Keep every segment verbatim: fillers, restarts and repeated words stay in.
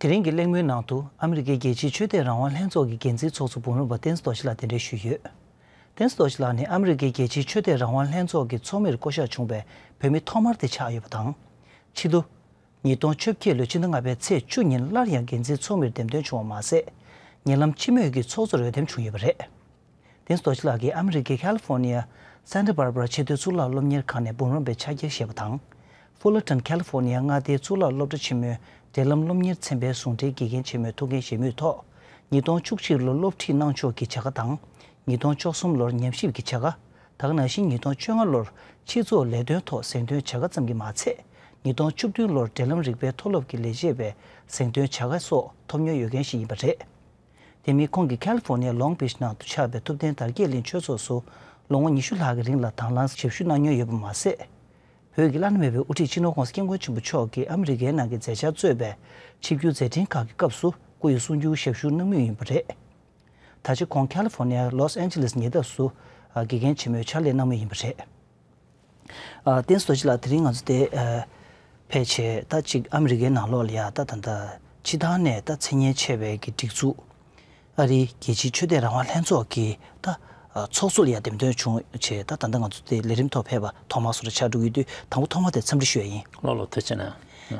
དེ་རིང་གི་གླེང་མོལ་ནང་དུ་ཨ་མི་རི་ཀའི་རྒྱལ་སྤྱིའི་ཆོས་དད་རང་དབང་ལྷན་ཚོགས་ཀྱི་འགན་འཛིན་ཚོགས་གཙོ་འབུམ་རམས་པ་བསྟན་འཛིན་རྡོ་རྗེ་ལགས་གདན་འདྲེན་ཞུས་ཡོད། བསྟན་འཛིན་རྡོ་རྗེ་ལགས་ནི་ཨ་མི་རི་ཀའི་རྒྱལ་སྤྱིའི་ཆོས་དད་རང་དབང་ལྷན་ཚོགས་ཀྱི་ཚོགས་མིར་བསྐོ་གཞག་བྱུང་བའི་བོད་མི་ཐོག་མར་དེ་ཆགས་ཡོད་པ་དང་། ཕྱི་ལོ། ཉིས་སྟོང་བཅོ་བརྒྱད་ལོའི་ཕྱི་ཟླ་ལྔ་པའི་ཚེས་བཅུ་ཉིན་སླར་ཡང་འགན་འཛིན་ཚོགས་མིར་འདེམས་ཐོན་བྱུང་བ་མ་ཟད། ཉེ་ལམ་སྤྱི་མོས་ཀྱི་ཚོགས་གཙོར་འོས་འདེམས་བྱུང་ཡོད་པ་རེད། བསྟན་འཛིན་རྡོ་རྗེ་ལགས་ཀྱིས་ཨ་མི་རི་ཀའི་ཁ་ལི་ཧྥོ་ནི་ཡ། སན་ཊ་བྷར་བྷ་ར་ཆེས་མཐོའི་གཙུག་ལག་སློབ་གཉེར་ཁང་ནས་འབུམ་རམས་པའི་ཕྱག་འཁྱེར་བཞེས་པ་དང་། ཧྥུ་ལར་ཊོན་ཁ་ལི་ཧྥོ་ནི་ཡ་མངའ་སྡེའི་གཙུག་ལག་སློབ་གྲྭ་ཆེན་མོའི་འབྲེལ་ལམ་སློབ་གཉེར་ཚན་པའི་ཟུང་འབྲེལ་དགེ་རྒན་ཆེན་མོའི་ཐུགས་འགན་བཞེས་མུས་ཐོག་ཉིས་སྟོང་བཅུ་གཅིག་ལོར་སློབ་ཁྲིད་གནང་ཕྱོགས་ཀྱི་བྱ་དགའ་དང་། ཉིས་སྟོང་བཅུ་གསུམ་ལོར་ཉམས་ཞིབ་ཀྱི་བྱ་དགའ། ད་ག་ནང་བཞིན་ཉིས་སྟོང་བཅོ་ལྔ་ལོར་སྤྱི་ཚོགས་ལས་དོན་ཐོག་གཟེངས་ཐོན་བྱ་དགའ་ཙམ་གྱིས་མ་ཚད། ཉིས་སྟོང་བཅུ་བདུན་ལོར་འབྲེལ་ལམ་རིག་པའི་མཐོ་སློབ་ཀྱི་ལས་བྱེད་པའི་གཟེངས་ཐོན་བྱ་དགའ་སོགས་ཐོབ་མྱོང་ཡོད་མཁན་ཞིག་ཡིན་པ་རེད། དེ་མིན་ཁོང་གིས་ཁ་ལི་ཧྥོ་ནི་ཡའི་ལོང་བྷིཆ་ནང་དུ་ཆགས་པའི་ཐུབ་བསྟན་དར་རྒྱས་གླིང་ཆོས་ཚོགས་སུ་ལོ་ངོ་ཉི་ཤུ་ལྷག་གི་རིང་ལ་དང་བླངས་ཞབས་ཞུ་གནང་མྱོང་ཡོད་པ་མ་ཟད། བོད་ཀྱི་བླ་ན་མེད་པའི་དབུ་ཁྲིད་སྤྱི་ནོར་༸གོང་ས་༸སྐྱབས་མགོན་ཆེན་པོ་མཆོག་གིས་ཨ་མི་རི་ཀའི་ནང་གི་མཛད་འཆར་གཙོས་པའི་ཆིབས་བསྒྱུར་མཛད་འཕྲིན་ཁག་གི་སྐབས་སུ་སྐུ་ཡི་གསུང་སྒྱུར་ཞབས་ཞུ་གནང་མུས་ཡིན་པ་རེད། ད་ཆ་ཁོང་ཁ་ལི་ཧྥོ་ནི་ཡ་ལོས་ཨན་ཇི་ལེས་ཉེ་འདབས་སུ་དགེ་རྒན་ཆེན་མོའི་ཕྱག་ལས་གནང་མུས་ཡིན་པ་རེད། ཨ། བསྟན་འཛིན་རྡོ་རྗེ་ལགས་དེ་རིང་ང་ཚོ་དེ་ཨ། ཕལ་ཆེར་ད་ཅིག་ཨ་མི་རི་ཀའི་ནང་ལོགས་ལ་ཡ་ད་ད་ད་སྤྱི་བཏང་ནས་ད་མཚན་སྙན་ཆེ་བའི་གི་སྒྲིག་འཛུགས། ཨ་རིའི་རྒྱལ་སྤྱིའི་ཆོས་དད་རང་དབང་ལྷན་ཚོགས་ཀྱི་ད་ཨ། ཚོགས་གཙོ་ལ་ཡ་འདེམས་ཐོན་བྱུང་བྱས་ད་ད་ལྟ་ང་ཚོ་དེ་ལས་རིམ་ཐོག་ཕེབས་པ་ཐོག་མ་སོ་ར་ཆགས་འགྲོ་གི་དུས་དང་པོ་ཐོག་མ་དེ་འཚམས་འདྲི་ཞུ་ཡ་ཡིན། ལོ་ལོ་ཐུགས་རྗེ་གནང་།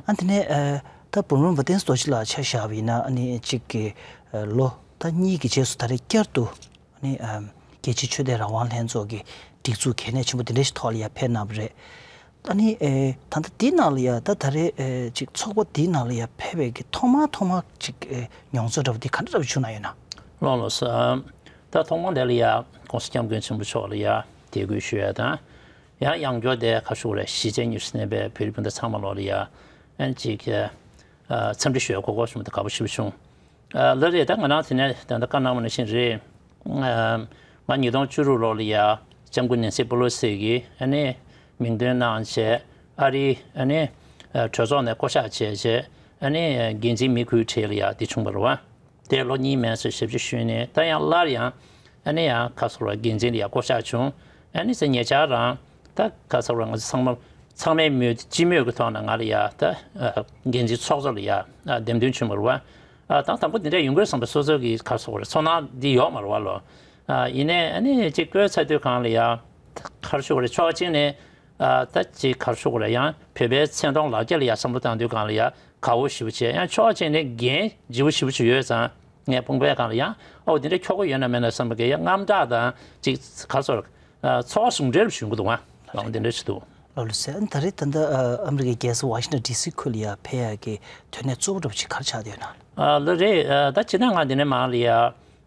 ཨ་དེ་ནས་ཨ། ད་འབུམ་རམས་པ་བསྟན་འཛིན་རྡོ་རྗེ་ལགས་ཆ་བཞག་པ་ཡིན་ན་ཨ་ནི་གཅིག་གི་ལོ་ད་གཉིས་ཀྱི་རྗེས་སུ་ད་རེས་བསྐྱར་དུ། ནི་ཨམ། རྒྱལ་སྤྱིའི་ཆོས་དད་རང་དབང་ལྷན་ཚོགས་ཀྱི་སྒྲིག་འཛུགས་གལ་གནད་ཆེན་པོ་འདི་འདྲ་ཞིག་ཐོག་ལ་ཡར་ཕེབས་གནང་བ་རེད། ད་ནི་ཨེ། ད་ལྟ་འདི་ནང་ལ་ཡ་ད་ད་རེས་ཨེ་ཅིག་ཚོགས་པ་འདི་ནང་ལ་ཡ་ཕེབས་པའི་གི་ཐོག་མ་ཐོག་མ་ཅིག་ཨེ་མྱོང་ཚོར་འདྲ་པོ་འདི་ག་འདྲ་འདྲ་པོ་བྱུང་གནང་ཡོད་ན། ལགས་ལགས་སོ། ད་ཐོག་མ་དེ་ལ་ཡ་༸གོང་ས་༸སྐྱབས་མགོན་ཆེན་པོ་མཆོག་ལ་ཡ་དད་གུས་ཞུ་ཡ་དང་། ཡང་ཡང་བསྐྱར་དེ་ཁ་ཤུགས་རེ་གཞིས་བྱེས་གཉིས་སུ་གནས་པའི་བོད་རིགས་སྤུན་ཟླ་ཚང་མ་ལོག་ལ་ཡ་ཨན་ཅིག་ཨ། འཚམས་འདྲི་ཞུ་ཡ་གོ་སྐབས་བྱུང་བ་དེ་དགའ་པོ་ཞེ་པོ་བྱུང་། ཨ། ལགས་རེད། ད་ང་རང་དེ་ནས་ད་ལྟ་བཀའ་གནང་བ་ནང་བཞིན་རེད། ཨ། ང་ཉིས་སྟོང་བཅུ་དྲུག་ལོ་ལ་ཡ་ལྕམ་སྐུ་ནེན་སི་པེ་ལོ་སི་གིས་ཨ་ནི་མིང་འདོན་གནང་བྱས་ཨ་རིའི་ཨ་ནི་ཨ། གྲོས་ཚོགས་ནས་བསྐོ་གཞག་བྱས་བྱས་ཨ་ནི་འགན་འཛིན་མི་དགུའི་གྲས་ལ་ཡ་དེ་བྱུང་བ་རེད་བ། དེ་ལོ་གཉིས་མན་ཙམ་ཞབས་ཕྱི་ཞུས་ནས་ད་ཡང་སླར་ཡང་ཨ་ནི་ཡང་ཁ་སོ་ར་འགན་འཛིན་ལ་ཡ་བསྐོ་གཞག་བྱུང་། ཨ་ནི་ཚེ་ཉེ་ཆར་རང་ད་ཁ་སོ་ར་ང་ཚོ་ཚང་མ་ཚང་མའི་མོས་སྤྱི་མོས་ཀྱི་ཐོག་ནས་ང་ལ་ཡ་ད་འགན་འཛིན་ཚོགས་གཙོ་ལ་ཡ་འདེམས་ཐོན་བྱུང་བ་རེད་བ། ཨ། ད་དང་པོ་འདི་འདྲ་ཡོང་གི་རེད་བསམ་པའི་སོ་སོ་གི་ཁ་སོ་ར་ཚོར་སྣང་འདི་ཡོད་མ་རེད་བ་ལོ། ཨ། ཡིན་ནའི་ཨ་ནི་ཅིག་བསྐོས་ཚར་དུས་སྒང་ལ་ཡ་ད་ག་རེ་ཞུ་དགོས་རེད། ཕྱོགས་གཅིག་ནས་ཨ། ད་ཅིག་ག་རེ་ཞུ་དགོས་རེད། ཡང་བོད་པའི་མཚན་མཐོང་ལག་རྩལ་ལ་ཡ་བསམ་བློ་བཏང་དུས་སྒང་ལ་ཡ་དགའ་བོ་ཞེ་པོ་བྱས། ཡང་ཕྱོགས་གཅིག་ནས་འགན་ལྗིད་པོ་ཞེ་པོ་ཅིག་ཡོད་ཙང་ངས་དཔུང་པའི་སྒང་ལ་ཡང་ཨོ་འདི་འདྲ་ཁྱོ་ག་ཡོད་ན་མེད་ན་བསམ་པ་གི་ཡ་དངངས་སྐྲག་དང་ཅིག་ག་རེ་ཟེར། ཨ། ཚོར་བ་ཟུང་འབྲེལ་བྱུང་གི་འདུག་ཨ། ལགས་འདི་འདྲ་ཞིག་འདུག་ལགས་ལགས་སོ། ཨ་ནི་ད་རེས་ད་ལྟ་ཨ། ཨ་མི་རི་ཀའི་རྒྱལ་ས་ཝ་ཤིང་ཊོན་ཌི་སི་ཁུལ་ལ་ཡ་ཕེབས་ཡ་གི་དོན་གནད་གཙོ་བོ་འདྲ་པོ་ཅིག་ག་རེ་ཆགས་བསྡད་ཡོད་ན། ཨ། ལགས་རེད། ཨ། ད་སྤྱིར་བཏང་ང་འདི་ནས་མར་ལ་ཡ་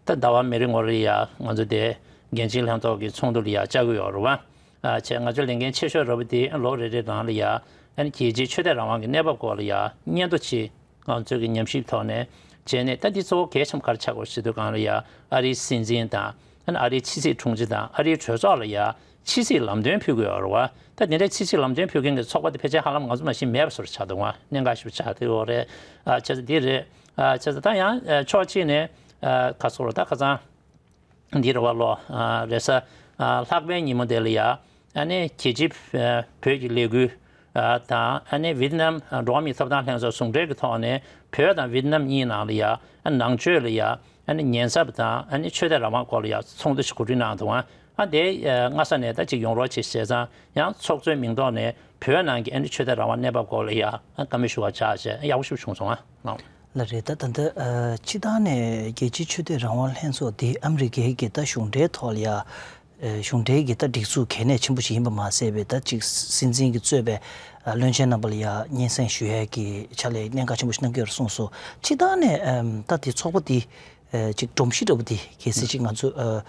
ད་ཟླ་བ་མི་རེ་ངོ་རེ་ལ་ཡ་ང་ཚོ་དེ་འགན་འཛིན་ལྷན་ཚོགས་ཀྱི་ཚོགས་འདུ་ལ་ཡ་བཅར་གི་ཡོད་རེད་བ། ཨ། བྱས་ང་ཚོའི་ལས་འགན་ཆེ་ཤོས་འདྲ་པོ་དེ་ལོ་རེ་རེ་རང་ལ་ཡ་ཨ་ནི་རྒྱལ་སྤྱིའི་ཆོས་དད་རང་དབང་གི་གནས་བབ་སྐོར་ལ་ཡ་སྙན་ཐོ་ཅིག་ང་ཚོས་ཀྱི་ཉམས་ཞིབ་ཐོག་ནས་བྱས་ནས་ད་འདི་གཙོ་བོ་གལ་ཆེན་པོ་ག་རེ་ཆགས་དགོས་ཟེར་དུས་སྒང་ལ་ཡ་ཨ་རིའི་སྲིད་འཛིན་དང་ཨ་ནི་ཨ་རིའི་ཕྱི་སྲིད་དྲུང་ཆེ་དང་ཨ་རིའི་གྲོས་ཚོགས་ལ་ཡ་ཕྱི་སྲིད་ལམ་སྟོན་ཕུལ་དགོས་ཡོད་རེད་བ། ད་འདི་འདྲའི་ཕྱི་སྲིད་ལམ་སྟོན་ཕུལ་མཁན་གྱི་ཚོགས་པ་དེ་ཕལ་ཆེར་ཧ་ལམ་ང་ཚོ་མ་གཞི་མེད་པ་བཟོ་འདྲ་ཆགས་འདུག་བ། གནད་འགག་ཞེ་པོ་ཆགས་བསྡད་ཡོད་རེད། ཨ། བྱས་ཙང་འདི་རེད། ཨ། བྱས་ཙང་ད་ཡང་ཕྱོགས་གཅིག་ནས་ཨ། ག་རེ་ཟེར་དགོས་རེད། ད་ཁ་སང་འདི་རེད་བ་ལོ། ཨ། རེས་གཟའ་ཨ། ལྷག་པའི་ཉིན་མོ་དེ་ལ་ཡ་ཨ་ནི་རྒྱལ་སྤྱིའི་ཨ། བོད་ཀྱི་ལས་འགུལ་ཨ། དང་ཨ་ནི་ཝི་ཏི་ནམ་འགྲོ་བ་མིའི་ཐོབ་ཐང་ལྷན་ཚོགས་ཟུང་འབྲེལ་གྱི་ཐོག་ནས་བོད་དང་ཝི་ཏི་ནམ་གཉིས་ནང་ལ་ཡ་ཨ། ནང་ཆོས་ལ་ཡ་ཨ་ནི་ཉེན་ཚབས་དང་ཨ་ནི་ཆོས་དད་རང་དབང་སྐོར་ལ་ཡ་ཚོགས་འདུ་ཞིག་གོ་སྒྲིག་གནང་འདུག་ཨ། ཨ་དེ་ཨ། སྔ་ས་ནས་ད་ཅིག་ཡོང་རོགས་བྱེད་ཟེར་ཙང་ཡང་ཚོགས་གཙོའི་མིང་ཐོག་ནས་བོད་ནང་གི་ཨ་ནི་ཆོས་དད་རང་དབང་གནས་བབ་སྐོར་ལ་ཡ་ཨ། བཀའ་མོལ་ཞུ་བར་བྱ་ཞེས་ཡག་པོ་ཞིག་བྱུང་སོང་ཨ། ལགས་རེད། ད་ད་ལྟ་ཨ། སྤྱིར་བཏང་ནས་རྒྱལ་སྤྱིའི་ཆོས་དད་རང་དབང་ལྷན་ཚོགས་འདི་ཨ་མི་རི་ཀའི་གི་ད་གཞུང་འབྲེལ་ཐོག་ལ་ཡ། ཨ། གཞུང་འབྲེལ་གྱི་ད་སྒྲིག་འཛུགས་གལ་གནད་ཆེན་པོ་ཞིག་ཡིན་པ་མ་ཟད་པའི་ད་ཅིག་སྲིད་འཛིན་གྱིས་གཙོས་པའི་ཨ། བློན་ཆེན་རྣམ་པ་ལ་ཡ་སྙན་སེང་ཞུ་ཡས་ཀྱི་ཕྱག་ལས་གནད་འགག་ཆེན་པོ་ཞིག་གནང་གི་ཡོད་རེད་གསུངས་སོང་། སྤྱིར་བཏང་ནས་ཨམ། ད་དེ་ཚོགས་པ་འདི་ཨ། ཅིག་སྒྲོམ་གཞི་འདྲ་པོ་འདི་གལ་སྲིད་ཅིག་ང་ཚོ་ཨ།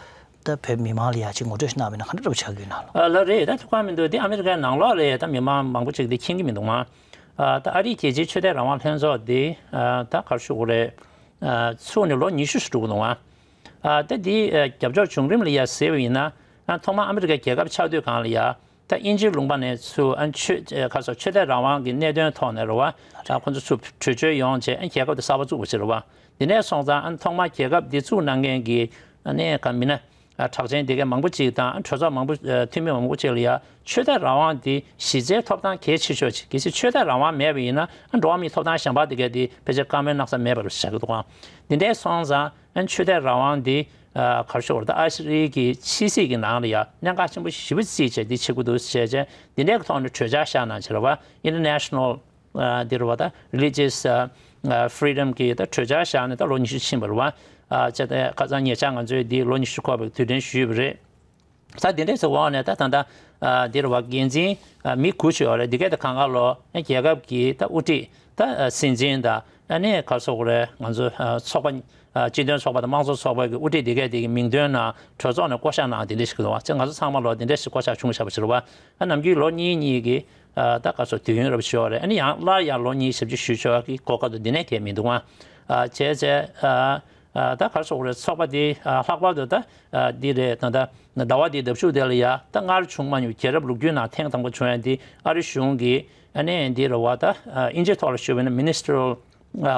ད་བོད་མི་མང་ལ་ཡ་ཅིག་ངོ་སྤྲོད་ཞིག་གནང་བ་ཡིན་ན་ག་འདྲ་འདྲ་པོ་ཆགས་ཀྱི་ཡོད་ན་ལགས། ཨ། ལགས་རེད། ད་ཐུགས་ཁག་མི་འདུག་འདི་ཨ་མི་རི་ཀའི་ནང་ལོགས་ལ་ཡ་ད་མི་མང་མང་པོ་ཅིག་འདི་མཁྱེན་གྱི་མི་འདུག་མ། ཨ། ད་ཨ་རིའི་རྒྱལ་སྤྱིའི་ཆོས་དད་རང་དབང་ལྷན་ཚོགས་འདི་ཨ། ད་ག་རེ་ཞུ་དགོས་རེད། ཨ། ཚུགས་ནས་ལོ་ཉི་ཤུ་ཞིག་འགྲོ་གི་འདུག་ཨ། ཨ། ད་འདི་ཨ། རྒྱབ་ཕྱོགས་བྱུང་རིམ་ལ་ཡ་གཟིགས་པ་ཡིན་ན་ཨ། ཐོག་མར་ཨ་མི་རི་ཀའི་རྒྱལ་ཁབ་ཆགས་དུས་སྒང་ལ་ཡ་ད་དབྱིན་ཇིའི་ལུང་པ་ནས་ཚུར་ཨ། ཆོས་ཨ། ག་རེ་ཟེར་ཆོས་དད་རང་དབང་གི་གནད་དོན་ཐོག་ནས་རེད་བ། ཨ། ཁོ་ཚོ་ཚུར་བྲོས་བྱོལ་ཡོང་བྱས་ཨ། རྒྱལ་ཁབ་དེ་གསར་པ་བཙུགས་པ་ཞིག་རེད་བ། དེ་ནས་སོང་ཙང་ཨ། ཐོག་མར་རྒྱལ་ཁབ་འདི་བཙུགས་གནང་མཁན་གྱི་ཨ་ནི་ག་མི་སྣ་ གྲགས་ཅན་དེ་གའི་མང་པོ་ཅིག་དང་གྲོས་ཚོགས་མང་པོ་འཐུས་མི་མང་པོ་ཅིག་ལ་ཡ་ཆོས་དད་རང་དབང་དེ་གཞི་རྩའི་ཐོབ་ཐང་གལ་ཆེ་ཤོས་ཅིག་གལ་སྲིད་ཆོས་དད་རང་དབང་མེད་པ་ཡིན་ན་འགྲོ་བ་མིའི་ཐོབ་ཐང་གཞན་པ་དེ་གའི་དེ་ཕལ་ཆེར་བཀའ་མོལ་གནང་ས་མེད་པ་རེད་བཞག་གི་འདུག་ཨང་། འདི་འདྲའི་སོང་ཙང་ཨ་ཆོས་དད་རང་དབང་འདི་ག་རེ་ཞུ་དགོས་རེད། ད་ཨ་ཤི་རི་གི་ཕྱི་སྲིད་ཀྱི་ནང་ལ་ཡ་གནད་འགག་ཆེན་པོ་ཞེ་པོ་བརྩིས་བྱས་འདི་བྱེད་དགོས་འདུག་ཟེར་བྱས་འདི་འདྲའི་གི་ཐོག་ནས་གྲོས་འཆར་བཞག་གནང་བྱས་རེད་བ། International འདི་རུ་བ་ད་Religious Freedom གི་ད་གྲོས་འཆར་བཞག་ནས་ད་ལོ་ཉི་ཤུ་ཕྱིན་པ་རུ་བ། བྱས་ཏེ་ཁ་སང་ཉེ་ཆར་ང་ཚོས་འདི་ལོ་ཉི་ཤུ་འཁོར་བའི་དུས་དྲན་ཞུས་པ་རེད། ད་འདི་འདྲས་ཟེར་འོག་ནས་ད་ད་ད་འདི་རུ་བ་འགན་འཛིན་མི་དགུ་ཅིག་ཡོད་རེད། འདི་གས་ད་གང་ག་ལོ་རྒྱལ་ཁབ་ཀྱི་ད་དབུ་ཁྲིད་ད་སྲིད་འཛིན་དང་ཨ་ནི་ག་རེ་ཟེར་དགོས་རེད། ང་ཚོ་ཚོགས་པ་སྤྱི་མཐུན་ཚོགས་པ་དང་དམངས་གཙོ་ཚོགས་པ་གི་དབུ་ཁྲིད་འདི་གས་དེ་གི་མིང་འདོན་ནང་གྲོས་ཚོགས་ནས་བསྐོ་བཞག་གནང་འདི་འདྲས་ཞིག་འདུག་བ། ཚེ་ང་ཚོ་ཚང་མ་ལོ་འདི་འདྲས་ཞིག་བསྐོ་བཞག་བྱུང་བཞག་པ་ཞིག་རེད་བ། ཨ་ནམ་རྒྱུན་ལོ་གཉིས་གཉིས་ཀྱི་ཨ་ད་ག་ཚོད་དུས་ཡུན་རབ་ཤོར་རེད། ཨ་ནི་ཡང་སླར་ཡང་ལོ་གཉིས་ཞབས་ཕྱི་ཞུ་ཆོག་གི་གོ་སྐབས་དེ་འདི་ནས་གལ་མི་འདུག་ཨ། བྱས་བྱས་ཨ་ད་ག་ཚོད་རེད། ཚོགས་པ་དེ་ཨ་ལྷག་པར་དུ་ད་ཨ་འདི་རེད། ད་ད་ཟླ་བ་འདིའི་ཟླ་བཞུགས་དེ་ལ་ཡ་ད་སྔར་བྱུང་མ་མྱོང་རྒྱལ་རབས་ལོ་རྒྱུས་ནང་ཐེངས་དང་པོ་བྱུང་ཡ་འདི་ཨ་རི་གཞུང་གི་ཨ་ནི་འདི་རེད་བ། ད་ཨ་དབྱིན་ཇིའི་ཐོག་ལ་ཞུས་པ་ཡིན་ན་Ministerial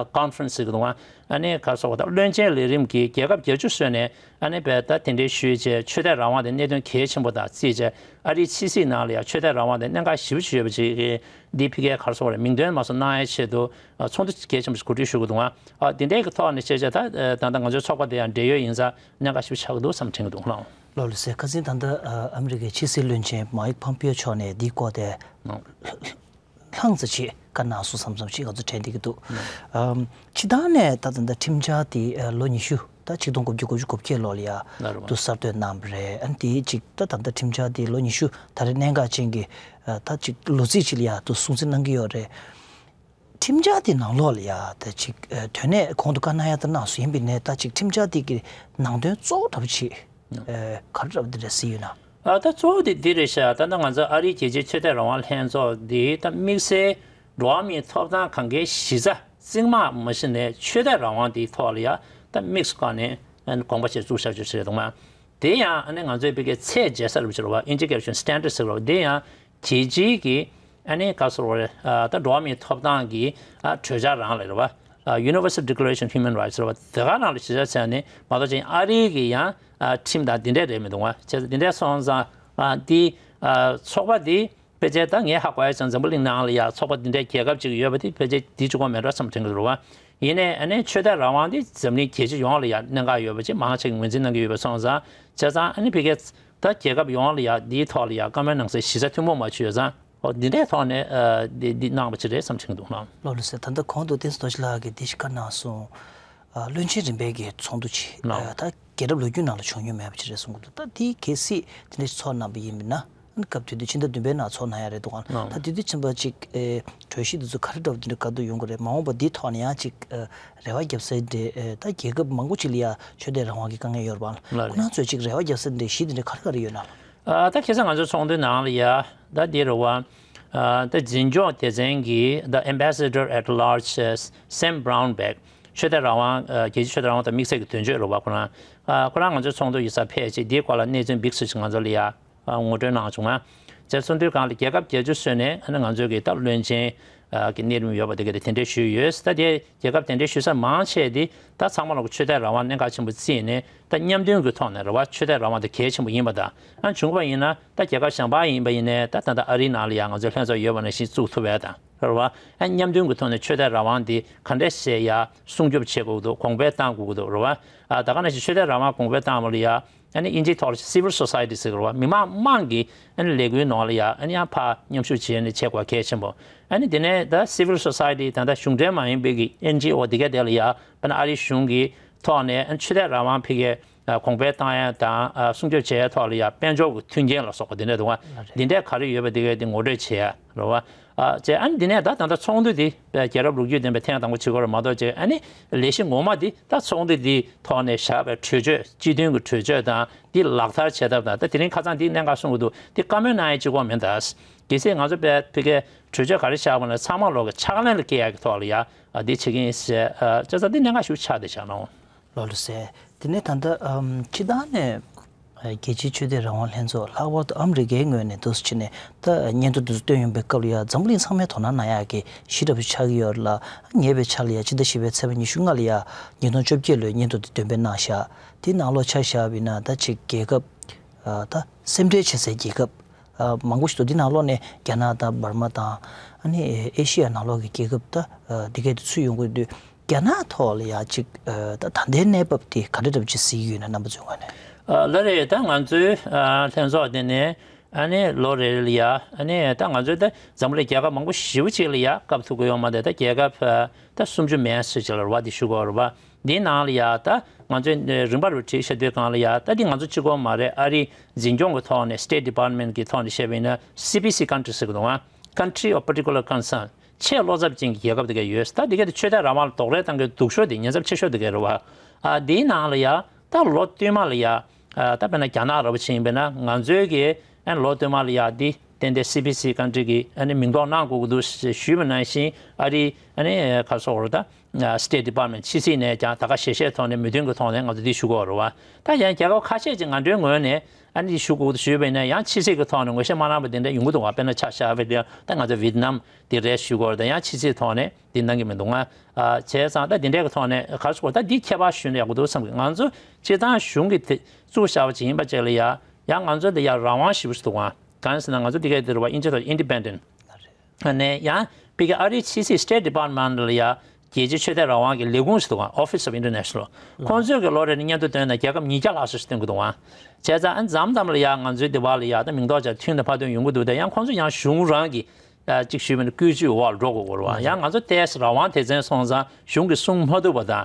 Conference ཟེར་གི་འདུག་ཨ། ཨ་ནི་ག་ཚོད་ད་བློན་ཆེན་ལས་རིམ་གྱི་རྒྱལ་ཁབ་བརྒྱད་ཅུ་སོན་ནས་ཨ་ནི་བས་ད་དེ་འདྲའི་ཞུས་བྱས་ཆོས་དད་རང་དབང་དེ་གནད་དོན་གལ་ཆེན་པོ་དང་བརྩིས་བྱས་ཨ་རིའི་ཕྱི་སྲིད་ནང་ལ་ཡང་ཆོས་དད་རང་དབང་དེ་གནད་འགག་ཞེ་པོ་ཅིག་ཡོད་པ་ཅིག་གི་འདི་ཕ་གིའི་ག་ཚོད་རེད། མིང་འདོན་མ་སོང་གནང་ཡའི་ཆེད་དུ་ཚོགས་འདུ་གལ་ཆེན་པོ་ཞིག་གོ་སྒྲིག་ཞུ་གི་འདུག་ཨ། འདི་འདྲའི་གི་ཐོག་ནས་བཤད་བྱས་ད་ད་ལྟ་ང་ཚོའི་ཚོགས་པ་དེ་ཡང་འབྲེལ་ཡོད་ཡིན་ཙང་གནད་འགག་ཞེ་པོ་ཆགས་ཀྱི་འདུག་བསམ་དྲན་གྱི་འདུག་ལགས། ལགས་ལགས་སེ། ཁ་སང་ད་ལྟ་ཨ་མི་རི་ཀའི་ཕྱི་སྲིད་བློན་ཆེན་མའིག་ཕོམ་པིའོ་མཆོག་ནས་འདིའི་སྐོར་དེ་ལྷང་ཙམ་ཅིག་བཀའ་གནང་སོང་བསམ་བསམ་ཅིག་ང་ཚོ་དྲན་བསྡད་ཀྱི་འདུག་ཨམ། སྤྱིར་བཏང་ནས་ད་ད་ལྟ་ཁྲིམས་འཆར་དེ་ཨ་ལོ་ཉི་ཤུ་ད་ཆིག་སྟོང་དགུ་བརྒྱ་དགུ་བཅུ་གོ་བརྒྱད་ལོ་ལ་ཡ་ལ་རེད་བ། དུ་གསར་གཏོད་གནང་བ་རེད། ཨ་ནི་དེའི་ཅིག་ད་ད་ལྟ་ཁྲིམས་འཆར་དེ་ལོ་ཉི་ཤུ་ད་རེས་གནད་འགག་ཅན་གྱི་ཨ་ད་ཅིག་ལོ་ཚིགས་ཅིག་ལ་ཡ་དུ་སྲུང་བརྩི་གནང་གི་ཡོད་རེད། ཁྲིམས་འཆར་དེ་ནང་ལོགས་ལ་ཡ་ད་ཅིག་ཨ་དོན་གནད་གོང་དུ་བཀའ་གནང་ཡ་ད་གནང་སོང་། ཡིན་པའི་ནས་ད་ཅིག་ཁྲིམས་འཆར་དེ་གི་ནང་དོན་གཙོ་བོ་འདྲ་པོ་ཅིག་ཨ་ག་རེ་འདྲ་པོ་དེ་འདྲ་གཟིགས་ཡོད་ན། ཨ་ད་གཙོ་བོ་དེ་འདི་རེད་ཤག་ད་ལྟ་ང་ཚོ་ཨ་རིའི་རྒྱལ་སྤྱིའི་ཆོས་དད་རང་དབང་ལྷན་ཚོགས་འདི་ད་དམིགས་བསལ་འགྲོ་བ་མིའི་ཐོབ་ཐང་གང་གའི་གཞི་རྩ་རྩིང་མ་མ་གཞི་ནས་ཆོས་དད་རང་དབང་དེའི་ཐོག་ལ་ཡ་ད་དམིགས་སུ་བཀར་ནས་དགོངས་པ་བཞེས་བཙུགས་བཞག་རྒྱུ་ཞིག་རེད་འདུག་མ། དེ་ཡང་ཨ་ནི་ང་ཚོའི་བོད་སྐད་ཚད་འཇལ་ས་རུ་བྱེད་རོགས་ཨིན་ཇི་སྐད་ཤོད་སི་ཊན་ཌར་ཟེར་རོགས་དེ་ཡང་རྒྱལ་སྤྱིའི་གི་ཨ་ནི་ག་ཟེར་རོགས་རེད། ད་འགྲོ་བ་མིའི་ཐོབ་ཐང་གི་ཨ་གྲོས་འཆར་རང་ལ་རེད་བ། Universal Declaration of Human Rights ཟེར་བ་དེ་ག་རང་ལ་གཞི་བཞག་བྱས་ནས་མ་གཏོགས་ཅིག་ཨ་རིའི་གི་ཡང་ཨ་ཁྲིམས་དང་དེ་འདྲས་རེད་མི་འདུག་བ། བྱས་ཙང་དེ་འདྲས་སོང་ཙང་ཨ་དེ་ཨ་ཚོགས་པ་དེ་ཕལ་ཆེར་ད་ངས་ཧ་གོ་ཡ་ཙང་འཛམ་བུ་གླིང་ནང་ལ་ཡ་ཚོགས་པ་འདི་འདྲའི་རྒྱལ་ཁབ་ཅིག་ཡོད་པ་དེ་ཕལ་ཆེར་འདི་གཅིག་པོ་མེད་འགྲོ་བསམ་དྲན་གྱི་འདུག་རེད་བ། ཡིན་ནའི་ཨ་ནི་ཆོས་དད་རང་དབང་འདི་འཛམ་གླིང་རྒྱལ་སྤྱི་ཡོངས་ལ་ཡ་གནད་འགག་ཡོད་པ་ཅིག་མང་ཆེ་གིས་ངོས་འཛིན་གནང་གི་ཡོད་པ་སོང་ཙང་བྱས་ཙང་ཨ་ནི་ཕ་གིའི་ད་རྒྱལ་ཁབ་ཡོངས་ལ་ཡ་འདིའི་ཐོག་ལ་ཡ་བཀའ་མོལ་གནང་སའི་གཞི་རྩ་ཐུན་མོང་མ་བྱུང་ཡོད་ཙང་ཨོ་འདི་འདྲའི་ཐོག་ནས་ཨ་འདི་འདི་གནང་བ་ཅིག་རེད་བསམ་དྲན་གྱི་འདུག་ལགས། ལགས་ལགས་སེ། ད་ལྟ་གོང་དུ་བསྟན་འཛིན་རྡོ་རྗེ་ལགས་ཀྱིས་འདི་ཞིག་བཀའ་གནང་སོང་། ཨ་བློན་ཆེན་རིམ་པའི་གི་ཚོགས་འདུ་ཅིག་ལགས། ཨ་ད་རྒྱལ་རབས་ལོ་རྒྱུས་ནང་ལ་བྱུང་མྱོང་མེད་པ་ཅིག་རེད་གསུང་གི་འདུག་ད་འདི་གལ་སྲིད་དེ་འདྲ་ཞིག་ཚོགས་གནང་བ་ཡིན་ན། སྐབས་དེ་དུས་ཕྱི་ཟླ་བདུན་པའི་ནང་ཚོགས་གནང་ཡ་རེད་འདུག་ག་ད་དེ་དུས་ཕྱིན་པ་ཅིག་ཨེ་གྲོས་གཞི་འདི་ཚོ་ག་རེ་འདྲ་བ་དེ་འདྲ་ག་དུས་ཡོང་གི་རེད། མ་འོངས་པ་འདིའི་ཐོག་ནས་ཡང་ཅིག་ཨེ་རེ་བ་རྒྱབ་སའི་འདྲ་ཨེ་ད་རྒྱལ་ཁབ་མང་པོ་ཅིག་ལ་ཡ་ཆོས་དད་རང་དབང་གི་དཀའ་ངལ་ཡོད་རེད་པ། ལགས་རེད། ཁོ་རང་ཚོས་ཅིག་རེ་བ་རྒྱབ་སའི་འདྲ་གཞི་དེ་འདྲ་ག་རེ་ག་རེ་ཡོད་ན། ཨ་ད་ཁ་སང་ང་ཚོའི་ཚོགས་འདུའི་ནང་ལ་ཡ་ད་འདི་རེད་བ། ཨ་ད་འཛིན་སྐྱོང་སྡེ་ཚན་གྱི་ད་Ambassador at Large Sam Brownback ཆོས་དད་རང་དབང་ཨ་རྒྱལ་སྤྱིའི་ཆོས་དད་རང་དབང་དང་དམིགས་བསལ་གྱི་དོན་གཅོད་རེད་བ། ཁོ་རང་ཨ་ཁོ་རང་ང་ཚོའི་ཚོགས་འདུ་ཡིན་ས་ཕེབས་བྱས་འདིའི་སྐོར་ལ་གནས་ཚུལ་འབིགས་སུ་ཅིག་ང་ཚོ་ལ་ཡ། ངོ་སྤྲོད་གནང་བྱུང་ང་། བྱས་ཚོགས་འདུའི་སྒང་ལ་རྒྱལ་ཁབ་བརྒྱད་ཅུ་སོན་ནས་ཨ་ནི་ང་ཚོའི་གི་ད་བློན་ཆེན་གི་གནས་རིམ་ཡོད་པ་དེ་ག་དེ་དེ་འདྲའི་ཞུས་ཡོད། ད་དེ་རྒྱལ་ཁབ་དེ་འདྲའི་ཞུ་ས་མང་ཆེ་དེ་ད་ཚང་མ་ལོག་གི་ཆོས་དད་རང་དབང་གནད་འགག་ཆེན་པོ་བརྩིས་ནས་ད་མཉམ་མཐུན་གྱི་ཐོག་ནས་རེད་བ། ཆོས་དད་རང་དབང་དེ་གལ་ཆེན་པོ་ཡིན་པ་དང་ཨ་བྱུང་བ་ཡིན་ན་ད་རྒྱལ་ཁབ་གཞན་པ་ཡིན་པ་ཡིན་ནའི་ད་ད་ལྟ་ཨ་རིའི་ནང་ལ་ཡང་ང་ཚོའི་ལྷན་ཚོགས་ཡོད་པ་ནང་བཞིན་བཙུགས་ཐུབ་པ་དང་རེད་བ། ཨ་མཉམ་མཐུན་གྱི་ཐོག་ནས་ཆོས་དད་རང་དབང་དེ་ག་འདྲས་བྱས་ཡ་སྲུང་སྐྱོབ་བྱེད་དགོས་ཀྱི་འདུག་གོང་འཕེལ་གཏང་དགོས་ཀྱི་འདུག་རེད་བ། ཨ་ད་ག་ནང་བཞིན་ཆོས་དད་རང་དབང་གོང་འཕེལ་གཏང་བ་ལ་ཡ། ཨ་ནི་དབྱིན་ཇིའི་ཐོག་ལ་civil society ཟེར་བ་མི་མང་དམངས་ཀྱི་ཨ་ནི་ལས་འགུལ་ནང་ལ་ཡ་ཨ་ནི་ཡང་ཕར་མཉམ་ཞུགས་བྱས་ནས་བྱེད་དགོས་གལ་ཆེན་པོ། ཨ་ནི་དེ་ནས་ད་civil society ད་ལྟ་གཞུང་འབྲེལ་མ་ཡིན་པའི་གི་ཨེན་ཇི་ཨོ་དེ་ག་དེ་ལ་ཡ་དཔེར་ན་ཨ་རིའི་གཞུང་གི་ཐོག་ནས་ཨ་ནི་ཆོས་དད་རང་དབང་ཕ་གིའི་གོང་འཕེལ་བཏང་ཡ་དང་སྲུང་སྐྱོབ་བྱེད་ཡ་ཐོག་ལ་ཡ་དཔལ་འབྱོར་གྱི་མཐུན་རྐྱེན་ལ་སོགས་པ་དེ་འདྲ་འདུག་བ། འདི་འདྲ་ག་རེ་ཡོད་པ་དེ་ག་དེ་ངོ་སྤྲོད་བྱེད་ཡ་རེད་བ། ཨ་བྱས་ཨ་ནི་འདི་ནས་ད་ད་ལྟ་ཚོགས་འདུ་འདི་རྒྱལ་རབས་ལོ་རྒྱུས་ལྡན་པའི་ཐེངས་དང་པོ་བྱེད་དགོས་རེད་མ་གཏོགས་བྱས་ཨ་ནི་ལས་གཞི་ངོ་མ་འདི་ད་ཚོགས་འདུ་འདིའི་ཐོག་ནས་བཞག་པའི་གྲོས་ཆོད་སྤྱི་མཐུན་གྱི་གྲོས་ཆོད་དང་འདི་ལག་བསྟར་བྱེད་ཐབས་དང་ད་དེ་རིང་ཁ་སང་འདི་གནད་འགག་གསུང་གི་འདུག་འདི་བཀའ་མོལ་གནང་ཡས་གཅིག་པོ་མིན་ད། གལ་སྲིད་ང་ཚོ་དཔེ་ཕ་གིའི་གྲོས་ཆོད་ག་རེ་བཞག་པ་ན་ཚང་མ་ལོག་གི་ཕྱག་ལེན་ལ་སྐྱེལ་ཡག་གི་ཐོག་ལ་ཡ་འདི་བྱེད་ཀྱི་ཡིན་ཞེས་བྱས་ཙང་འདི་གནད་འགག་ཞིག་ཆགས་བསྡད་བཞག་ན། ལགས་ལགས་སེ། དེ་ནས་ད་ལྟ་ཨམ་སྤྱིར་བཏང་ནས་ རྒྱལ་སྤྱིའི་ཆོས་དད་རང་དབང་ལྷན་ཚོགས། ལྷག་པར་དུ་ཨ་མི་རི་ཀའི་ངོས་ནས་འདུག་སེ་བྱས་ནས་ད་སྙན་ཐོ་འདི་ཚོ་བཏོན་ཡོང་པའི་སྐབས་ལ་ཡ་འཛམ་བུ་གླིང་ཚང་མས་དོ་སྣང་གནང་ཡག་གི་གཞི་འདྲ་པོ་ཆགས་ཀྱི་ཡོད་རེད་ལ། ཉེ་བའི་ཆར་ལ་ཡ་ཕྱི་ཟླ་བཞི་པའི་ཚེས་པ་ཉི་ཤུ་ལྔ་ལ་ཡ་ཉིས་སྟོང་བཅོ་བརྒྱད་ལོའི་སྙན་ཐོ་འདི་འདོན་སྤེལ་གནང་བཞག་དེའི་ནང་ལོགས་ཆ་བཞག་པ་ཡིན་ན་ད་ཅིག་རྒྱལ་ཁབ་ད་སེམས་ཁྲལ་བྱེད་སའི་རྒྱལ་ཁབ་མང་པོ་ཞིག་འདུག་དེའི་ནང་ལོགས་ནས་རྒྱ་ནག་དང་འབར་མ་དང་ཨ་ནི་ཨེ་ཤི་ཡ་ནང་ལོགས་ཀྱི་རྒྱལ་ཁབ་ད་འདི་གས་དེ་ཚུད་ཡོང་གི་འདུག་རྒྱ་ནག་ཐོག་ལ་ཡ་ཅིག་ད་ད་ལྟའི་གནས་བབ་དེ་ག་འདྲ་འདྲ་པོ་ཅིག་གཟིགས་ཡོད་ན་རྣམ་པ་ཚོའི་ངོས་ནས། ལགས་རེད། ད་ང་ཚོའི་ལྷན་ཚོགས་དེ་ནས་ཨ་ནི་ལོ་རེ་རེ་ལ་ཡ་ཨ་ནི་ད་ང་ཚོའི་ད་འཛམ་བུ་གླིང་རྒྱལ་ཁབ་མང་པོ་ཞེ་པོ་ཅིག་ལ་ཡ་སྐབས་ཐུག་གི་ཡོད་མ་རེད། ད་རྒྱལ་ཁབ་ད་སུམ་ཅུ་མན་ཙམ་ཅིག་ལ་རེད་བ། འདི་ཞུ་དགོས་རེད་བ། འདིའི་ནང་ལ་ཡ་ད་ང་ཚོས་རིམ་པ་རུ་བྲིས་བཞག་དུས་སྒང་ལ་ཡ་ད་འདི་ང་ཚོ་གཅིག་པོ་མ་རེད། ཨ་རིའི་འཛིན་སྐྱོང་གི་ཐོག་ནས་State Department་གི་ཐོག་ནས་བཤད་པ་ཡིན་ན་སི་པི་སི་country་ཟེར་གི་འདུག་ཨ། Country of Particular Concern། ཆེས་བློ་འཚབ་ཅན་གྱི་རྒྱལ་ཁབ་དེ་ག་ཡོད། ད་དེ་ག་དེ་ཆོས་དད་རང་དབང་ལ་རྡོག་རོལ་བཏང་གི་སྡུག་ཤོས་དེ་ཉེན་ཚབས་ཆེ་ཤོས་དེ་ག་རེད་བ། ཨ་དེའི་ནང་ལ་ཡ་ད་ལོ་བསྟུད་མ་ལ་ཡ་ད་དཔེར་ན་རྒྱ་ནག་ར་བ་ཕྱིན་པས་ན་ང་ཚོའི་གི་ཨ་ལོ་བསྟུད་མ་ལ་ཡ་དེ་ཏན་ཏན་སི་པི་སི་country་གི་ཨ་ནི་མིང་འདོགས་གནང་དགོས་ཀྱི་འདུག་ཞེས་ཞུས་པ་ནང་བཞིན་ཨ་རི་ཨ་ནི་ག་རེ་ཟེར་དགོས་རེད། ད་State Department་ཕྱི་སྲིད་ནས་ཀྱང་ད་ག་ཞལ་བཞེས་ཐོག་ནས་མོས་མཐུན་གྱི་ཐོག་ནས་ང་ཚོ་འདི་ཞུ་དགོས་རེད་བ། ད་ཡང་རྒྱལ་ཁབ་ཁ་ཤས་ཀྱིས་ང་ཚོའི་ངོས་ནས་ཨ་ནི་ཞུ་དགོས་ཞུས་པ་ཡིན་ན་ཡང་ཕྱི་སྲིད་ཀྱི་ཐོག་ནས་ངོ་ཤེས་མ་གནང་བ་དེ་འདྲ་ཡོང་གི་འདུག་བ། དཔེར་ན་ཆ་བཞག་པ་དེ་ད་ང་ཚོ་ཝི་ཏི་ནམ་དེ་རེད་ཞུ་དགོས་རེད། ད་ཡང་ཕྱི་སྲིད་ཐོག་ནས་དེ་གནང་གི་མི་འདུག་ང་བྱས་ཙང་ད་དེ་འདྲའི་གི་ཐོག་ནས་ག་རེ་ཞུ་དགོས། ད་འདི་ཁྱད་པར་ཞུས་ན་ཡག་པོ་འདུག་བསམ་གི། ང་ཚོ་སྤྱིར་བཏང་གཞུང་གི་དེ་བཙུགས་བཞག་པ་ཅིག་ཡིན་པ་བཅས་ལ་ཡ་ཡང་ང་ཚོ་འདི་ཡ་རང་དབང་ཞེ་པོ་ཞིག་འདུག་ང་། གང་ཡིན་ཟེར་ན་ང་ཚོ་འདི་གའི་འདི་རུ་བ་དབྱིན་ཇི་ཐོག་independent། ནས་ཡང་ཕ་གི་ཨ་རིའི་ཕྱི་སྲིད་State Department་ལ་ཡ་རྒྱལ་སྤྱིའི་ཆོས་དད་རང་དབང་གི་ལས་ཁུངས་ཤིག་འདུག་ག Office of International། ཁོང་ཚོས་ཀྱི་ལོ་རེ་ནས་སྙན་ཐོ་བཏོན་ན་རྒྱལ་ཁབ་ཉིས་བརྒྱ་ལྷག་ཙམ་ཞིག་བཏོན་གྱི་འདུག་ག་བྱས་ཙང་ཨ་མཚམས་མཚམས་ལ་ཡ་ང་ཚོའི་འདི་བ་ལ་ཡ་ད་མིང་འདོགས་བྱ་མཐུན་དང་ཕར་འདོན་ཡོང་གི་འདུག་དེ་ཡང་ཁོང་ཚོ་ཡང་གཞུང་རང་གི་ཅིག་ཞུས་པ་ནི་བཀོད་ཇུས་འོག་ལ་འགྲོ་དགོས་ཀྱི་རེད་བ། ཡང་ང་ཚོ་ཏོག་ཙམ་རང་དབང་དེ་ཚོ་སོང་ཙང་གཞུང་གིས་གསུང་མ་ཐུབ་པ་དང་།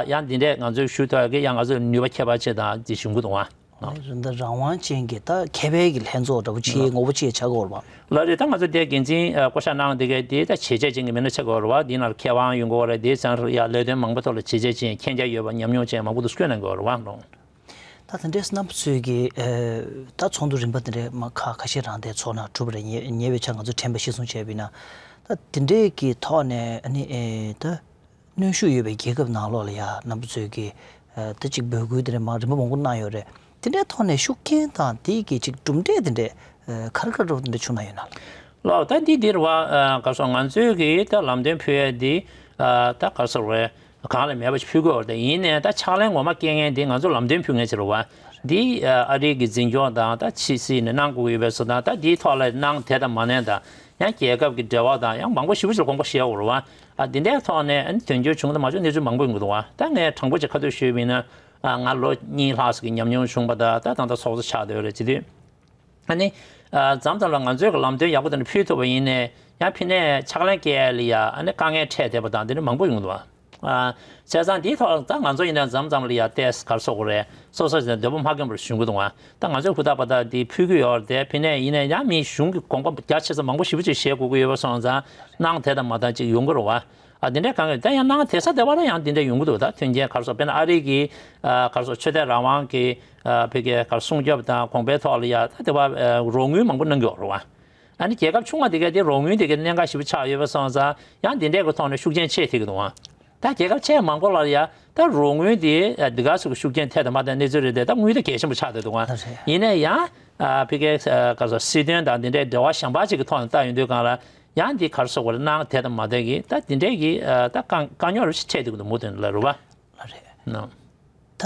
ཡང་འདི་འདྲས་ང་ཚོས་ཞུ་ཐུབ་ཡག་གི་ཡང་ང་ཚོ་ལ་ནུས་པ་ཁྱད་པར་ཅན་དང་དེ་བྱུང་གི་འདུག་ག་ཨ། རེད། འདི་རང་དབང་ཅན་གྱི་ད་མཁས་པའི་གི་ལྷན་ཚོགས་འདྲ་པོ་ཅིག་ངོ་བོ་ཅིག་ཆགས་ཀྱི་ཡོད་རེད་པ། ལགས་རེད། ད་ང་ཚོ་དེ་འགན་འཛིན་ཨ་བསྐོ་བཞག་གནང་དེ་གའི་དེ་ད་བྱས་རྗེས་ཅན་གྱི་མི་སྣ་ཆགས་ཀྱི་ཡོད་རེད་པ། དེའི་ནང་ལ་མཁས་དབང་ཡོང་གི་ཡོད་རེད། དེའི་ཚང་ཡ་ལས་དོན་མང་པོ་ཐོག་ལ་བྱས་རྗེས་ཅན་མཁྱེན་རྒྱ་ཡོད་པ་ཉམས་མྱོང་ཅན་མང་པོ་འདུག་བསྐོས་གནང་གི་ཡོད་རེད་པ། ད་དེ་འདྲས་རྣམ་པ་ཚོས་ཀྱི་ཨ་ད་ཚོགས་འདུ་རིམ་པ་དེ་འདྲས་མ་ཁག་ཁ་ཤས་རང་དེ་ཚོགས་ན་གྲུབ་པ་རེད། ཉེ་ཉེ་བའི་ཆར་ང་ཚོ་དྲན་པ་གཞིར་བཟུང་བྱས་པ་ཡིན་ན་ད་དེ་འདྲས་ཀྱི་ཐོག་ནས་ཨ་ནི་ཨེ་ད། གནོན་ཤུགས་ཡོད་པའི་རྒྱལ་ཁབ་ནང་ལོགས་ལ་ཡ་རྣམ་པ་ཚོས་ཀྱི་ཨ་ད་ཅིག་འབོད་སྐུལ་དེ་འདྲ་མང་རིམ་པ་མང་པོ་གནང་ཡོད་རེད། དེ་འདྲའི་ཐོག་ནས་ཤུགས་རྐྱེན་དང་དེ་གི་ཅིག་གྲུབ་འབྲས་དེ་འདྲས་ཨ་ག་རེ་ག་རེ་འདྲ་བོ་དེ་འདྲ་བྱུང་ན་ཡོད་ན། ལགས། ད་འདི་འདིར་བ་ཨ་ག་རེ་ཟེར། ང་ཚོས་ཀྱི་ད་ལམ་སྟོན་ཕུལ་ཡས་འདི་ཨ་ད་ག་རེ་ཟེར་བས་གང་ལ་མེད་པ་ཞིག་ཕུལ་དགོས་རེད། ཡིན་ནའི་ད་ཕྱག་ལེན་ངོ་མ་སྐྱེལ་མཁན་འདི་ང་ཚོ་ལམ་སྟོན་ཕུལ་མཁན་ཅིག་རེད་བ། འདི་ཨ་རི་གི་འཛིན་སྐྱོང་དང་ད་ཕྱི་སྲིད་ནས་གནང་དགོས་ཀྱི་ཡོད་པའི་བཟོ་དང་། ད་འདིའི་ཐོག་ལ་གནང་དེ་དང་མ་གནང་དང་། ཡང་རྒྱལ་ཁབ་ཀྱི་འབྲེལ་བ་དང་ཡང་མང་པོ་ཞེ་པོ་ཅིག་ལ་དགོངས་པ་བཞེས་ཡོད་རེད་བ། ཨ་འདི་འདྲའི་ཐོག་ནས་ཨ་ནི་དོན་འཁྱོལ་བྱུང་དང་མ་བྱུང་གནས་ཚུལ་མང་པོ་ཡོང་གི་འདུག་བ། ད་ངས་དྲང་པོ་ཅིག་ཁ་ཐུག་ཞུས་པ་ཡིན་ན་ཨ་ང་ལོ་གཉིས་ལྷག་ཙམ་གྱི་ཉམས་མྱོང་བྱུང་བ་དང་། ད་ད་ལྟ་ཚོགས་གཙོ་ཆགས་བསྡད་ཡོད་རེད། བྱེད་དུས་ཨ་ནི་ཨ་མཚམས་མཚམས་ལ་ང་ཚོས་ཀྱི་ལམ་སྟོན་ཡག་པོ་དེ་འདྲ་ཕུལ་ཐུབ་པ་ཡིན་ནའི་ཡང་ཕ་གི་ནས་ཕྱག་ལེན་སྐྱེལ་ཡ་ལ་ཡ་ཨ་ནི་དཀའ་ངལ་འཕྲད་བསྡད་པ་དང་དེ་འདྲ་མང་པོ་ཡོང་གི་འདུག་བ། ཨ་བྱས་ཙང་འདིའི་ཐོག་ད་ང་ཚོ་ཡིན་ན་མཚམས་མཚམས་ལ་ཡ་ཏོག་ཙམ་ག་རེ་ཟེར་དགོས་རེད། སོ་སོ་ཡིན་ན་འདོད་པ་མ་ཁེངས་པར་ཞུ་གི་འདུག་ཨ། ད་ང་ཚོས་ཧུར་ཐག་པ་ད་འདི་ཕུལ་གྱི་ཡོད་རེད་དེ། ཕ་གི་ནས་ཡིན་ན་ཡང་མི་གཞུང་གི་དགོངས་པ་རྒྱ་ཆེ་ས་མང་པོ་ཞེ་པོ་ཅིག་བཞེས་དགོས་ཀྱི་ཡོད་པ་སོང་ཙང་གནང་དེ་དང་མ་གཏོགས་ཅིག་ཡོང་གི་རེད་བ། ཨ་འདི་འདྲའི་གང་གི་ད་ཡང་གནང་དེ་ས་དེ་བ་ལ་ཡང་འདི་འདྲ་ཡོང་གི་འདུག་ད་མཐུན་རྐྱེན་ག་རེ་ཟེར་དཔེར་ན་ཨ་རི་གི་ཨ་ག་རེ་ཟེར་ཆོས་དད་རང་དབང་གི་ཨ་ཕ་གི་ག་རེ་སྲུང་སྐྱོབ་དང་གོང་འཕེལ་ཐོག་ལ་ཡ་ད་དེ་བ་ཨ་རོགས་དངུལ་མང་པོ་གནང་གི་ཡོད་རེད་བ། ཨ་ནི་རྒྱལ་ཁབ་ཆུང་བ་དེ་ག་དེ་རོགས་དངུལ་དེ་ག་གནད་འགག་ཞེ་པོ་ཆགས་ཡོད་པ་སོང་ཙང་ཡང་འདི་འདྲའི་གི་ཐོག་ནས་ཤུགས་རྐྱེན་ཆེ་ཐེབས་ཀྱི་འདུག་ཨ། ད་རྒྱལ་ཁབ་ཆེས་མང་པོ་ལ་ཡ་ད་རོགས་དངུལ་དེ་འདི་ག་ཟེར་གི་ཤུགས་རྐྱེན་ཐེབས་དང་མ་ཐེབས་གནས་ཚུལ་རེད་དེ། ད་དངུལ་དེ་གལ་ཆེན་པོ་ཆགས་བསྡད་འདུག་ཨ། ཡིན་ནའི་ཡང་ཨ་ཕ་གི་ཨ་ག་རེ་ཟེར་སྲིད་དོན་དང་འདི་འདྲའི་འབྲེལ་བ་གཞན་པ་ཅིག་གི་ཐོག་ནས་ལྟ་ཡོང་དུས་སྒང་ལ་ཡང་འདི་ག་རེ་ཟེར་དགོས་རེད། གནང་དེ་དང་མ་དེ་གི་ད་འདི་འདྲའི་གི་ཨ་ད་དཀའ་དཀའ་རྙོག་རེ་ཞིག་འཕྲད་འདུག་འདུག་མུ་མཐུད་ལ་རེད་བ། ལགས་རེད། ནོ། ད་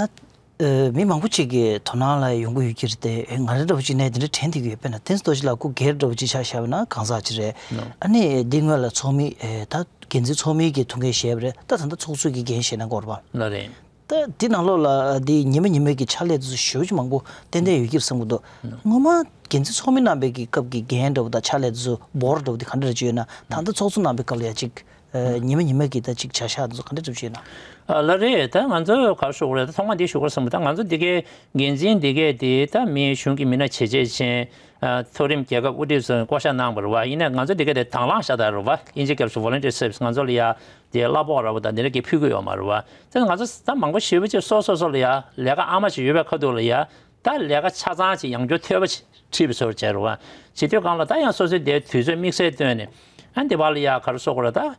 ཨ་མི་མང་པོ་ཅིག་གི་དོ་སྣང་ལ་ཡོང་གི་ཡོད་ཀྱི་རེད་དེ། ཨེ་ང་རང་འདྲ་བོ་ཅིག་ནས་དེ་འདྲ་དྲན་བསྡད་ཀྱི་ཡོད། དཔེར་ན་བསྟན་འཛིན་རྡོ་རྗེ་ལགས་སྐུ་སྒེར་འདྲ་བོ་ཅིག་ཆ་བཞག་པ་ན་གང་ཟག་ཅིག་རེད། ནོ། ཨ་ནི་འདི་སྔོན་ལ་ཚོགས་མི་ཨེ་ད་འགན་འཛིན་ཚོགས་མི་གི་ཐུགས་འགན་བཞེས་པ་རེད། ད་ད་ལྟ་ཚོགས་གཙོ་གི་འགན་བཞེས་གནང་གི་ཡོད་རེད་པ། ལགས་རེད། ད་འདི་ནང་ལོགས་ལ་འདི་ཉི་མ་ཉི་མ་གི་ཕྱག་ལས་དེ་ཚོ་ཞེ་པོ་ཅིག་མང་པོ་ཏན་ཏན་ཡོད་ཀྱི་རེད་བསམ་གྱི་འདུག་སྔོན་མ་འགན་འཛིན་ཚོགས་མི་རྣམ་པའི་གི་སྐབས་ཀྱི་འགན་འདྲ་བོ་དང་ཕྱག་ལས་དེ་ཚོ་འབོར་འདྲ་བོ་དེ་ག་འདྲ་རེ་ཅིག་ཡོད་ན། ད་ལྟ་ཚོགས་གཙོ་རྣམ་པའི་སྐབས་ལ་ཡ་ཅིག་ཨ་ཉི་མ་ཉི་མ་གི་ད་ཅིག་བྱ་གཞག་དེ་ཚོ་ག་འདྲ་འདྲ་བོ་ཅིག་ཡོད་ན། ཨ་ལགས་རེད། ད་ང་ཚོ་ག་རེ་ཞུ་དགོས་རེད། ད་ཐོག་མ་འདི་ཞུ་དགོས་བསམ་གི། ད་ང་ཚོ་འདི་གའི་འགན་འཛིན་འདི་གའི་དེ་ད་མི་གཞུང་གི་མི་སྣ་བྱས་རྗེས་ཅན་ཨ་མཐོ་རིམ་རྒྱལ་ཁབ་དབུ་ཁྲིད་ཚོས་བསྐོ་བཞག་གནང་བ་རེད་བ། ཡིན་ནའི་ང་ཚོ་འདི་གའི་དེ་དང་བླངས་ཤ་སྟག་རེད་བ། དབྱིན་ཇི་སྐད་ལ་ཞུ་voluntary service། ང་ཚོ་ལ་ཡ་དེ་གླ་ཕོགས་ར་བ་དང་འདི་འདྲ་གི་ཕུལ་གི་ཡོད་མ་རེད་བ། དེ་ང་ཚོ་ད་མང་པོ་ཞེ་པོ་ཅིག་སོ་སོ་སོ་ལ་ཡ་ལས་ཀ་ཨ་མ་ཅིག་ཡོད་པའི་ཁ་ཐུག་ལ་ཡ་ད་ལས་ཀ་ཆ་ཚང་ཅིག་ཡང་བསྐྱར་ཐོལ་པ་ཅིག་ཁྲིད་པའི་བཟོ་འདྲ་བྱས་རེད་བ། བྱེད་དུས་སྒང་ལ་ད་ཡང་སོ་སོའི་དེ་དུས་ཚོད་དམིགས་བསལ་བཏོན་ནས་ ཨ་འདི་བར་ལ་ཡ་ག་རེ་ཟེར་དགོས་རེད་ད།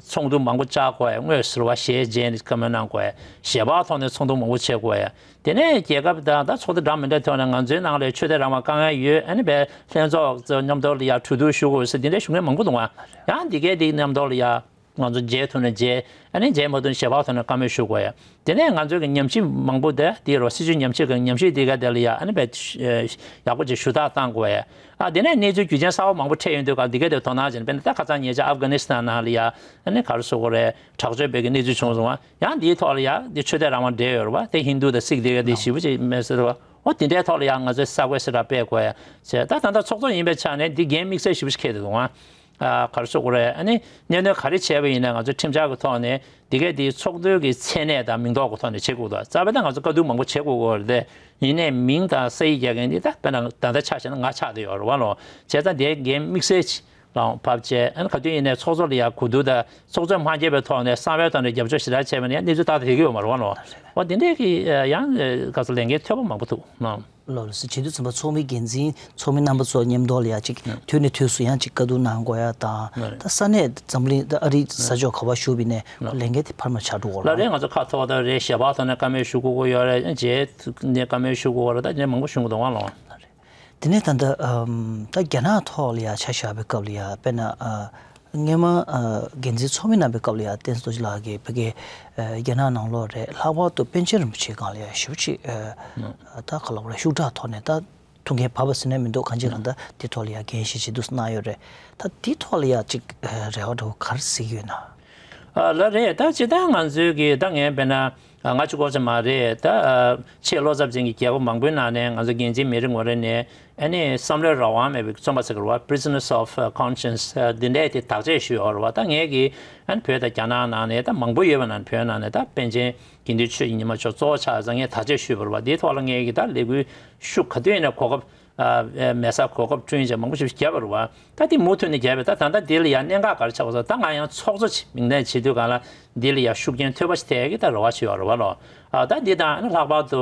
ཚོགས་འདུ་མང་པོ་བཅར་དགོས་ཡ། དངོས་སུ་བ་ཞལ་མཇལ་ནས་བཀའ་མོལ་གནང་དགོས་ཡ། ཞལ་པར་ཐོག་ནས་ཚོགས་འདུ་མང་པོ་བྱེད་དགོས་ཡ། དེ་ནས་རྒྱལ་ཁབ་དང་ད་ཚོགས་སྡེ་འདྲ་མི་འདྲ་ཐོག་ནས་ང་ཚོའི་ནང་ལ་ཆོས་དད་རང་དབང་དཀའ་ངལ་ཡོད། ཨ་ནི་བས་ལྷན་ཚོགས་ཚོ་མཉམ་དུ་ལ་ཡ་གྲོས་བསྡུར་ཞུ་དགོས་ཟེར་འདི་འདྲའི་ཞུ་མཁན་མང་པོ་འདུག་ཨ། ཡང་འདི་གས་འདི་མཉམ་དུ་ལ་ཡ་ང་ཚོ་མཇལ་ཐུབ་ན་མཇལ། ཨ་ནི་མཇལ་མ་ཐུབ་ན་ཞལ་པར་ཐོག་ནས་བཀའ་མོལ་ཞུ་དགོས་ཡ། དེ་ནས་ང་ཚོའི་གི་ཉམས་ཞིབ་མང་པོ་དེ་དེ་རོ་སྲིད་བྱུས་ཉམས་ཞིབ་གི་ཉམས་ཞིབ་དེ་ག་དེ་ལ་ཡ་ཨ་ནི་བས་ཡག་པོ་ཅིག་ཞུ་དག་བཏང་དགོས་ཡ། ཨ་དེ་ནས་གནས་ཚུལ་རྒྱུ་རྐྱེན་གསར་པ་མང་པོ་འཕྲད་ཡོང་དུས་ག་འདི་ག་དེ་དོ་སྣང་བྱས་ནས། དཔེར་ན་ད་ཁ་སང་ཉེ་ཆར་ཨབ་གྷ་ནི་སི་ཐན་ནང་ལ་ཡ་ཨ་ནི་ག་རེ་ཟེར་དགོས་རེད། དྲག་སྤྱོད་པའི་གི་གནས་ཚུལ་བྱུང་སོང་བ། ཡང་འདིའི་ཐོག་ལ་ཡ་འདི་ཆོས་དད་རང་དབང་འབྲེལ་ཡོད་རེད་བ། དེ་ཧིན་དུ་དང་སིག་དེ་ག་དེ་ཞེ་པོ་ཅིག་མེད་ཟེར་བ། འོ་དེ་འདྲའི་ཐོག་ལ་ཡ་ང་ཚོས་གསར་འགོད་གསལ་བསྒྲགས་སྤེལ་དགོས་ཡ་བྱས། ད་ད་ལྟ་ཚོགས་གཙོ་ཡིན་པའི་ཆ་ནས་འདི་འགན་དམིགས་བསལ་ཞེ་པོ་ཅིག་འཁྱེར་འདུག་ཨ། ཨ་ག་རེ་ཟེར་དགོས་རེད། ཨ་ནི་གནད་དོན་ག་རེ་བྱས་པ་ཡིན་ན་ང་ཚོ་ཁྲིམས་འཆར་གྱི་ཐོག་ནས་འདི་གས་འདི་ཚོགས་འདུ་གི་མཚན་གནས་དང་མིང་འདོགས་ཀྱི་ཐོག་ནས་བྱེད་དགོས་འདུག་རྩ་བའི་ད་ང་ཚོ་བཀའ་བསྡུར་མང་པོ་བྱེད་དགོས་ཀྱི་རེད་དེ། ཡིན་ནའི་མིང་དང་ས་ཡིག་རྒྱག་མཁན་འདི་ད་དཔེར་ན་ད་ལྟ་ཆ་བཞག་ན་ང་ཆགས་བསྡད་ཡོད་རེད་བ་ལོ། བྱས་ཙང་འདིའི་འགན་དམིགས་བསལ་ཅིག་ལའང་བབས་བྱས། ཨ་ནི་ག་དུས་ཡིན་ནའི་ཚོགས་གཙོ་ལ་ཡ་གོ་བསྡུར་དང་ཚོགས་གཙོས་མ་མཇལ་བའི་ཐོག་ནས་གསང་བའི་ཐོག་ནས་རྒྱབ་སྐྱོར་ཞེ་དྲག་བྱས་པ་ནི་ཡང་གནས་ཚུལ་ཏག་ཏག་རེག་གི་ཡོད་མ་རེད་བ་ལོ། འོ་དེ་འདྲའི་གི་ཡང་ག་ཚོད་ལས་འགན་ཐོལ་པོ་མང་པོ་འདུག་ལོ། ལོ་ལོ་སི་བྱེད་དུས་ཙམ་པ་ཚོགས་མི་འགན་འཛིན་ཚོགས་མི་རྣམ་པ་ཚོ་མཉམ་དུ་ལ་ཡ་ཅིག་ལགས། དུས་ནས་དུས་སུ་ཡང་ཅིག་བཀའ་བསྡུར་གནང་དགོས་ཡ་དང་། ལགས་རེད། ད་ས་གནས་འཛམ་གླིང་ད་ཨ་རིའི་ས་ཕྱོགས་ག་པར་བཞུགས་པ་ཡིན་ནའི་ལགས། ལས་འགན་དེ་འཕར་མ་ཆགས་འགྲོ་གོ་ལགས། ལགས་རེད། ང་ཚོ་ཁ་ཐོག་ད་རེད། ཞལ་པར་ཐོག་ནས་བཀའ་མོལ་ཞུ་དགོས་ཀྱི་ཡོད་རེད། མཇལ་ནས་བཀའ་མོལ་ཞུ་དགོས་རེད། ད་དེ་མང་པོ་ཞུ་དགོས་འདུག་ཨ་ལོ། ལགས་རེད། དེ་ནས་ད་ལྟ་ཨམ་ད་རྒྱ་ནག་ཐོག་ལ་ཡ་ཆ་བཞག་པའི་སྐབས་ལ་ཡ་དཔེར་ན་ཨ་སྔོན་མ་ཨ་འགན་འཛིན་ཚོགས་མི་གནང་བའི་སྐབས་ལ་ཡ་བསྟན་འཛིན་རྡོ་རྗེ་ལགས་ཀྱིས་ཕ་གི་ཨ་རྒྱ་ནག་ནང་ལོགས་རེད། ལྷག་པར་དུ་པཎ་ཆེན་རིན་པོ་ཆེའི་སྒང་ལ་ཡ་ཞེ་པོ་ཅིག་ཨ་ད་ག་ལབ་དགོས་རེད། ཤུགས་དྲག་ཐོག་ནས་ད་ཐུགས་འགན་བབས་པ་ཟེར་ནས་མི་འདུག་གང་ཅི་གང་ལྟར་དེ་ཐོག་ལ་ཡ་འགན་བཞེས་བྱེད་དུ་གནང་ཡོད་རེད། ད་དེ་ཐོག་ལ་ཡ་ཅིག་ཨ་རེ་བ་འདྲ་བོ་ག་རེ་གཟིགས་ཡོད་ན། ཨ་ལགས་རེད། ད་སྤྱིར་བཏང་ང་ཚོའི་གི་ད་ངས་དཔེར་ན་ང་གཅིག་པོ་ཙམ་མ་རེད། ད་ཆེས་བློ་འཚབ་ཅན་གྱི་རྒྱལ་ཁབ་མང་པོའི་ནང་ནས་ང་ཚོ་འགན་འཛིན་མི་རེ་ངོ་རེ་ནས་ཨ་ནི་བསམ་བློའི་རང་དབང་མེད་པའི་བཙོན་པ་ཟེར་གི་རེད་བ། Prisoners of Conscience འདི་འདྲས་དེ་དག་ཆ་ཞུས་ཡོད་རེད་བ། ད་ངས་གི་ཨ་ནི་བོད་དང་རྒྱ་ནག་ནང་ནས་ད་མང་པོ་ཡོད་པ་ནང་བོད་ནང་ནས་ད་པཎ་ཆེན་དགེ་འདུན་ཆོས་ཀྱི་ཉི་མ་མཆོག་གཙོ་བོ་ཆགས་ཙང་ངས་དག་ཆ་ཞུས་པ་རེད་བ། འདིའི་ཐོག་ལ་ངས་གི་ད་ལས་འགུལ་ཤུགས་ག་དུས་ཡིན་ན་གོ་སྐབས་ཨ་མེད་སར་གོ་སྐབས་བསྐྲུན་བྱས་མང་པོ་ཞིག་བརྒྱབ་པ་རེད་བ། ད་དེ་མུ་མཐུད་ནས་བརྒྱབ་པས། ད་ད་ལྟ་འདི་ལ་ཡང་གནད་འགག་ག་རེ་ཆགས་པ་སོགས་ད་ང་ཡང་ཚོགས་གཙོ་ཅིག་མིང་གནས་བྱེད་དུས་སྒང་ལ་འདི་ལ་ཡང་ཤུགས་རྐྱེན་ཐོལ་པ་ཞིག་ཐེབས་ཀྱི་ད་རེ་བ་ཞིག་ཡོད་རེད་བ་ལོ། ཨ་ད་འདི་དང་ལྷག་པར་དུ་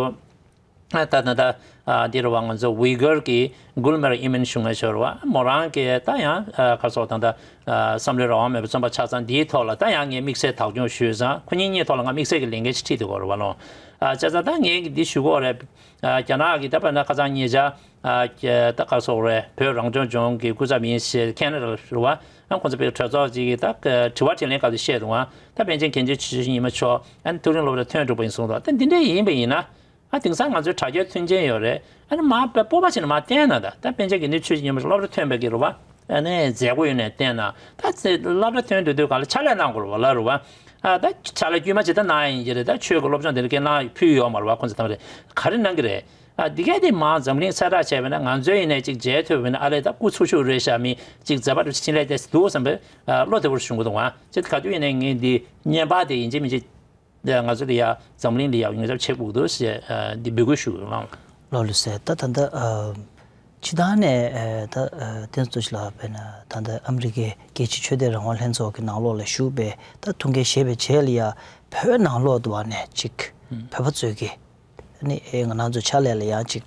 ཨ་ད་ད་ད་ཨ་འདི་རེད་བ། ང་ཚོ་ཝི་གར་གྱི་གུལ་མེར་ཨི་མིན་གཞུང་ལ་ཞོར་བ་མོ་རང་གིས་ད་ཡང་ཨ་ག་རེ་ཟེར་ད་ད་ཨ་བསམ་བློའི་རང་དབང་མེད་པའི་བཙོན་པ་ཆགས་ཙང་འདིའི་ཐོག་ལ་ད་ཡང་ངས་དམིགས་བསལ་བདག་སྐྱོང་ཞུས་ཙང་ཁོ་གཉིས་གཉིས་ཐོག་ལ་ང་དམིགས་བསལ་གྱི་ལས་འགན་ཅིག་ཁྲིད་དགོས་རེད་བ་ལོ། ཨ་བྱས་ཙང་ད་ངས་འདི་ཞུ་དགོས་རེད། ཨ་རྒྱ་ནག་གི་ད་དཔེར་ན་ཁ་སང་ཉེ་ཆར་ཨ་ཀྱ་ད་ག་རེ་ཟེར་དགོས་རེད། བོད་རང་སྐྱོང་ལྗོངས་ཀྱི་སྐུ་ཚབ་ཡིན་ཞེས་ཁེ་ན་ཌ་ལ་རེད་བ། ཨ་ཁོང་ཚོ་པའི་གྲོས་ཚོགས་ཅིག་གིས་ད་དྲི་བ་དྲིས་ལན་སྐབས་དུ་བཤད་འདུག་བ། ད་པཎ་ཆེན་དགེ་འདུན་ཆོས་ཀྱི་ཉི་མ་མཆོག་ཨ་ནི་མཐོ་རིམ་སློབ་གྲྭ་ཐོན་གྲུབ་པ་ཡིན་གསུངས་འདུག་ད་འདི་འདྲ་ཡིན་པ་ཡིན་ན་ཨ་དེང་སང་ང་ཚོའི་དྲ་རྒྱའི་མཐུན་རྐྱེན་ཡོད་རེད། ཨ་ནི་མ་དཔེ་སྤོབས་པ་བྱས་ནས་མ་བསྟན་ན། ད་ད་པཎ་ཆེན་དགེ་འདུན་ཆོས་ཀྱི་ཉི་མ་མཆོག་སློབ་གྲྭ་ཐོན་པའི་གི་རེད་བ། ཨ་ནི་མཛད་སྒོ་ཡོད་ནས་བསྟན་ན། ད་ཚེ་སློབ་གྲྭ་ཐོན་འགྲོ་དུས་གང་ལ་ཕྱག་ལས་གནང་དགོས་རེད་བ་ལ་རེད་བ། ཨ་ད་ཕྱག་ལས་དཀྱུས་མ་ཇི་ལྟར་གནང་ཡིན་གྱི་རེད། ད་ཆོས་ཀྱི་སློབ་སྦྱོང་དེ་འདྲ་སྐད་གནང་ཕུལ་ཡོད་མ་རེད་བ། ཁོང་ཚོ་ཐམས་རེད་ག་རེ་གནང་གི་རེད། ཨ་འདི་གས་དེ་མར་འཛམ་གླིང་གསལ་བསྒྲགས་བྱས་པ་ན་ང་ཚོའི་ཡིན་ནའི་ཅིག་མཇལ་ཐུབ་པ་ན་ཨ་ལས་ད་སྐུ་འཚོ་བཞུགས་རེད་ཤག་མི་ཅིག་མཛད་པ་འདྲ་ཕྱིན་ལས་དེ་འདུག་བསམ་པའི་ཨ་བློ་བདེ་བོར་ཞུ་གི་འདུག་ཨ་ཅེ་ག་དུས་ཡིན་ནའི་ངས་འདི་བརྙན་པར་དེ་ཡིན་གཅིག་མིན་གཅིག་ང་ཚོ་ལ་ཡ་འཛམ་གླིང་ལ་ཡ་ཡོངས་ཁྱབ་བྱེད་དགོས་འདུག་ཞེས་ཨ་འདི་འབོད་སྐུལ་ཞུ་གི་ཡོད་ལགས། ལགས་ལགས་སེ། ད་ད་ལྟ་ཨ་སྤྱིར་བཏང་ནས་ཨ་ད་ཨ་བསྟན་འཛིན་རྡོ་རྗེ་ལགས་དཔེར་ན་ད་ལྟ་ཨ་མི་རི་ཀའི་རྒྱལ་སྤྱིའི་ཆོས་དད་རང་དབང་ལྷན་ཚོགས་ཀྱི་ནང་ལོགས་ལ་ཞུགས་པའི་ད་ཐུགས་འགན་བཞེས་པའི་རྗེས་ལ་ཡ་བོད་ནང་ལོགས་དུ་བ་ནས་ཅིག་ཨུམ་བོད་པ་ཚོས་ཀྱི་ནི་ཨེ་ང་རང་ཚོ་ཕྱག་ལས་ལ་ཡང་ཅིག་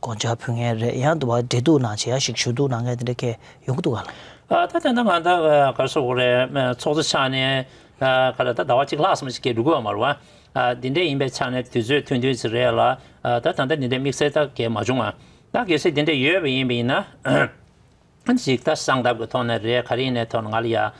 དགོངས་འཆར་ཕུལ་མཁན་རེད། ཡང་དུ་བ་འབྲེལ་གཏུག་གནང་བྱས་ཡང་ཞིག་ཞུ་གཏུག་གནང་མཁན་དེ་འདྲ་གས་ཡོང་གི་འདུག་ག་ལགས། ཨ་ད་ད་ལྟ་ང་ད་ག་རེ་ཟེར་དགོས་རེད། ཚོགས་གཙོ་ཆགས་ནས་ཨ་ག་རེ་ད་ཟླ་བ་གཅིག་ལྷག་ཙམ་ཞིག་གས་འགྲོ་གི་ཡོད་མ་རེད་བ། ཨ་འདི་འདྲ་ཡིན་པའི་ཆ་ནས་དུས་ཚོད་ཐུང་ཐུང་ཞིག་རེད་ལ། ཨ་ད་ད་ལྟ་འདི་འདྲའི་དམིགས་བསལ་ད་གས་མ་བྱུང་ང་། ད་གལ་སྲིད་འདི་འདྲ་ཡོད་པ་ཡིན་པ་ཡིན་ན། ཞིག་ད་གསང་ཐབས་ཀྱི་ཐོག་ནས་རེད། ག་རེ་ཡིན་ནའི་ཐོག་ནས་ང་ལ་ཡ་ཨ་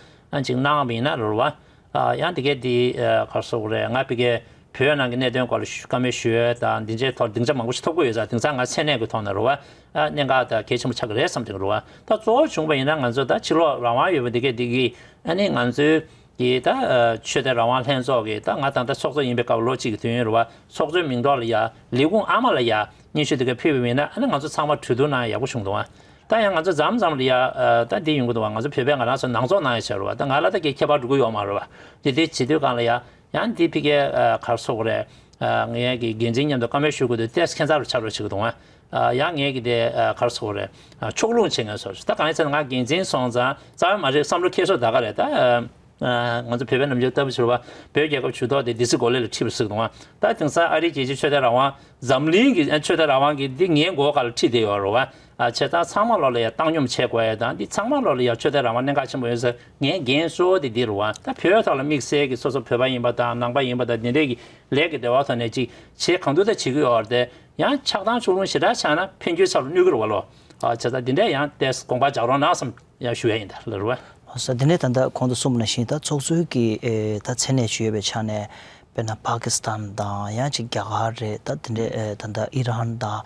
ཅིག་གནང་བ་ཡིན་ན་རེད་བ། ཨ་ཡང་དེ་གས་དེ་ཨ་ག་རེ་ཟེར་དགོས་རེད། ང་ཕ་གིའི་བོད་ནང་གི་གནད་དོན་སྐོར་ལ་ཞུ་བཀའ་མོལ་ཞུ་ཡས་དང་འདི་འདྲའི་ཐོག་སྡིངས་ཆ་མང་པོ་ཞིག་ཐོབ་ཀྱི་ཡོད་ཙང་། དེང་སང་ང་ཚད་ལས་ཀྱི་ཐོག་ནས་རེད་བ། ཨ་གནད་འགག་དང་གལ་ཆེན་པོ་ཆགས་ཀྱི་རེད་བསམ་གྱི་རེད་བ། ད་གཙོ་བོ་བྱུང་བ་ཡིན་ན་ང་ཚོ་ད་ཕྱི་ལོགས་རང་དབང་ཡོད་པ་འདི་གས་འདི་གིས་ཨ་ནི་ང་ཚོའི་གི་ད་ཨ་ཆོས་དད་རང་དབང་ལྷན་ཚོགས་ཀྱི་ད་ང་ད་ལྟ་ཚོགས་གཙོ་ཡིན་པའི་སྐབས་ལོ་གཅིག་གི་དུས་ཡུན་རེད་བ། ཚོགས་གཙོའི་མིང་ཐོག་ལ་ཡ་ལས་ཁུངས་ཨ་མ་ལ་ཡ་སྙན་ཞུ་དེ་ག་ཕུལ་བ་ཡིན་ན་ཨ་ནི་ང་ཚོ་ཚང་མ་གྲོས་བསྡུར་གནང་ཡག་པོ་བྱུང་འདུག་ཨ། ད་ཡང་ང་ཚོ་མཚམས་མཚམས་ལ་ཡ་ཨ་ད་འདི་ཡོང་གི་འདུག་བ། ང་ཚོ་བོད་པས་ང་རང་ཚོ་ནང་འཛུགས་གནང་ཡ་བྱས་རེད་བ། ད་ང་ལ་ད་གའི་ཁྱད་པར་འགྲོ་གི་ཡོད་མ་རེད་བ། དེ་དེ་བྱེད་དུས་སྒང་ལ་ཡ་ཡང་འདི་ཕ་གིའི་ཨ་ག་རེ་ཟེར་དགོས་རེད། ཨ་ངའི་གི་འགན་འཛིན་མཉམ་དུ་བཀའ་མོལ་ཞུ་དགོས་དུས་ཏོག་ཙམ་ཁྱད་མཚར་རུ་ཆགས་རོགས་བྱེད་ཀྱི་འདུག་ཨ། ཨ་ཡང་ངའི་གི་དེ་ཨ་ག་རེ་ཟེར་དགོས་རེད། ཨ་ཕྱོགས་ལྷུང་བྱེད་མཁན་བཟོ་ཞིག་ད་གང་ཡིན་ཟེར་ན་ང་འགན་འཛིན་སོང་ཙང་རྩ་བ་མ་རེད། བསམ་བློ་འཁྱེར་སྲོལ་ད་ག་རེད་ད། ཨ་ ང་ཚོ་བོད་པའི་ནམ་རྒྱུན་ལྟ་བུ་བྱས་པ་བོད་རྒྱལ་ཁབ་ཇུས་གཏོགས་དེ་སྡེ་སྲིད་གོ་ལའི་ལ་ཁྲིད་པ་ཟེར་གི་འདུག་ཨ། ད་དེང་སང་ཨ་རིའི་རྒྱལ་སྤྱིའི་ཆོས་དད་རང་དབང་འཛམ་གླིང་གི་ཆོས་དད་རང་དབང་གི་འདི་ངའི་མགོ་སྒང་ལ་ཁྲིད་བསྡད་ཡོད་རེད་བ། ཨ། བྱས་ཙང་ཚང་མ་ལོག་ལ་ཡ་བཏང་སྙོམས་བྱེད་དགོས་ཡ་དང་འདི་ཚང་མ་ལོག་ལ་ཡ་ཆོས་དད་རང་དབང་གནད་འགག་ཆེན་པོ་ཡོད་ཟེར་ངའི་འགན་གཙོ་བོ་དེ་འདི་རེད་བ། ད་བོད་ཐོག་ལ་དམིགས་བསལ་གྱི་སོ་སོ་བོད་པ་ཡིན་པ་དང་ནང་པ་ཡིན་པ་དང་འདི་འདྲས་ཀྱི་ལས་ཀྱི་འབྲེལ་བ་ཐོག་ནས་ཅིག་བྱེད་གང་ཐུབ་ད་བྱེད་ཀྱི་ཡོད་རེད་དེ། ཡང་ཆགས་སྡང་ཕྱོགས་ལྷུང་ཞེ་དྲག་ཆགས་ན་ཕན་རྒྱུའི་ཆ་ལ་གནོད་ཀྱི་རེད་བ་ལོ། ཨ། བྱས་ཙང་འདི་འདྲས་ཡང་ཏོག་ཙམ་དགོངས་པ་འཇགས་རོགས་གནང་བསམ་ཡང་ཞུ་ཡ་ཡིན་ད་ལ་རུ་བ། ལགས་སོ། དེ་ནས་ད་ལྟ་གོང་དུ་གསུངས་པ་ནང་བཞིན་ད་ཚོགས་གཙོའི་གི་ཨེ་ད་མཚན་གནས་ཅིག་ཡོད་པའི་ཆ་ནས་དཔེར་ན་པ་ཀི་སི་ཐན་དང་ཡང་ཅིག་རྒྱ་གར་རེད། ད་དེ་འདྲས་ཨེ་ད་ལྟ་ཨི་རན་དང་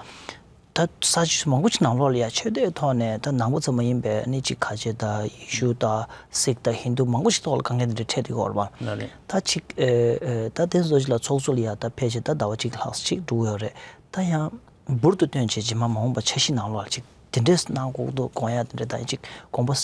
ད་ས་ཆ་མང་པོ་ཅིག་ནང་ལོགས་ལ་ཡ་ཆོས་དད་ཐོག་ནས་ད་ནང་པ་ཙམ་མ་ཡིན་པའི་ནི་ཅིག་ཁ་ཆེ་དང་ཡེ་ཤུ་དང་སིག་དང་ཧིན་དུ་མང་པོ་ཞིག་ཐོག་ལ་དཀའ་ངལ་འདི་འདྲ་འཕྲད་དེ་ཡོད་རེད་པ། ལགས་རེད། ད་ཅིག་ཨེ་ཨེ་ད་དེ་ཚོ་ཅིག་ལ་ཚོགས་གཙོ་ལ་ཡ་ད་ཕལ་ཆེར་ད་ཟླ་བ་གཅིག་ལྷག་ཅིག་འགྲོ་གི་ཡོད་རེད། ད་ཡང་འབུར་དུ་བཏོན་བྱས་རྗེས་མ་མ་འོངས་པ་འཆར་གཞི་ནང་ལོགས་ལ་ཅིག་དེ་འདྲས་གནང་དགོས་འདུག་དགོངས་ཡ་དེ་འདྲས་ད་ཅིག་གོམ་པ་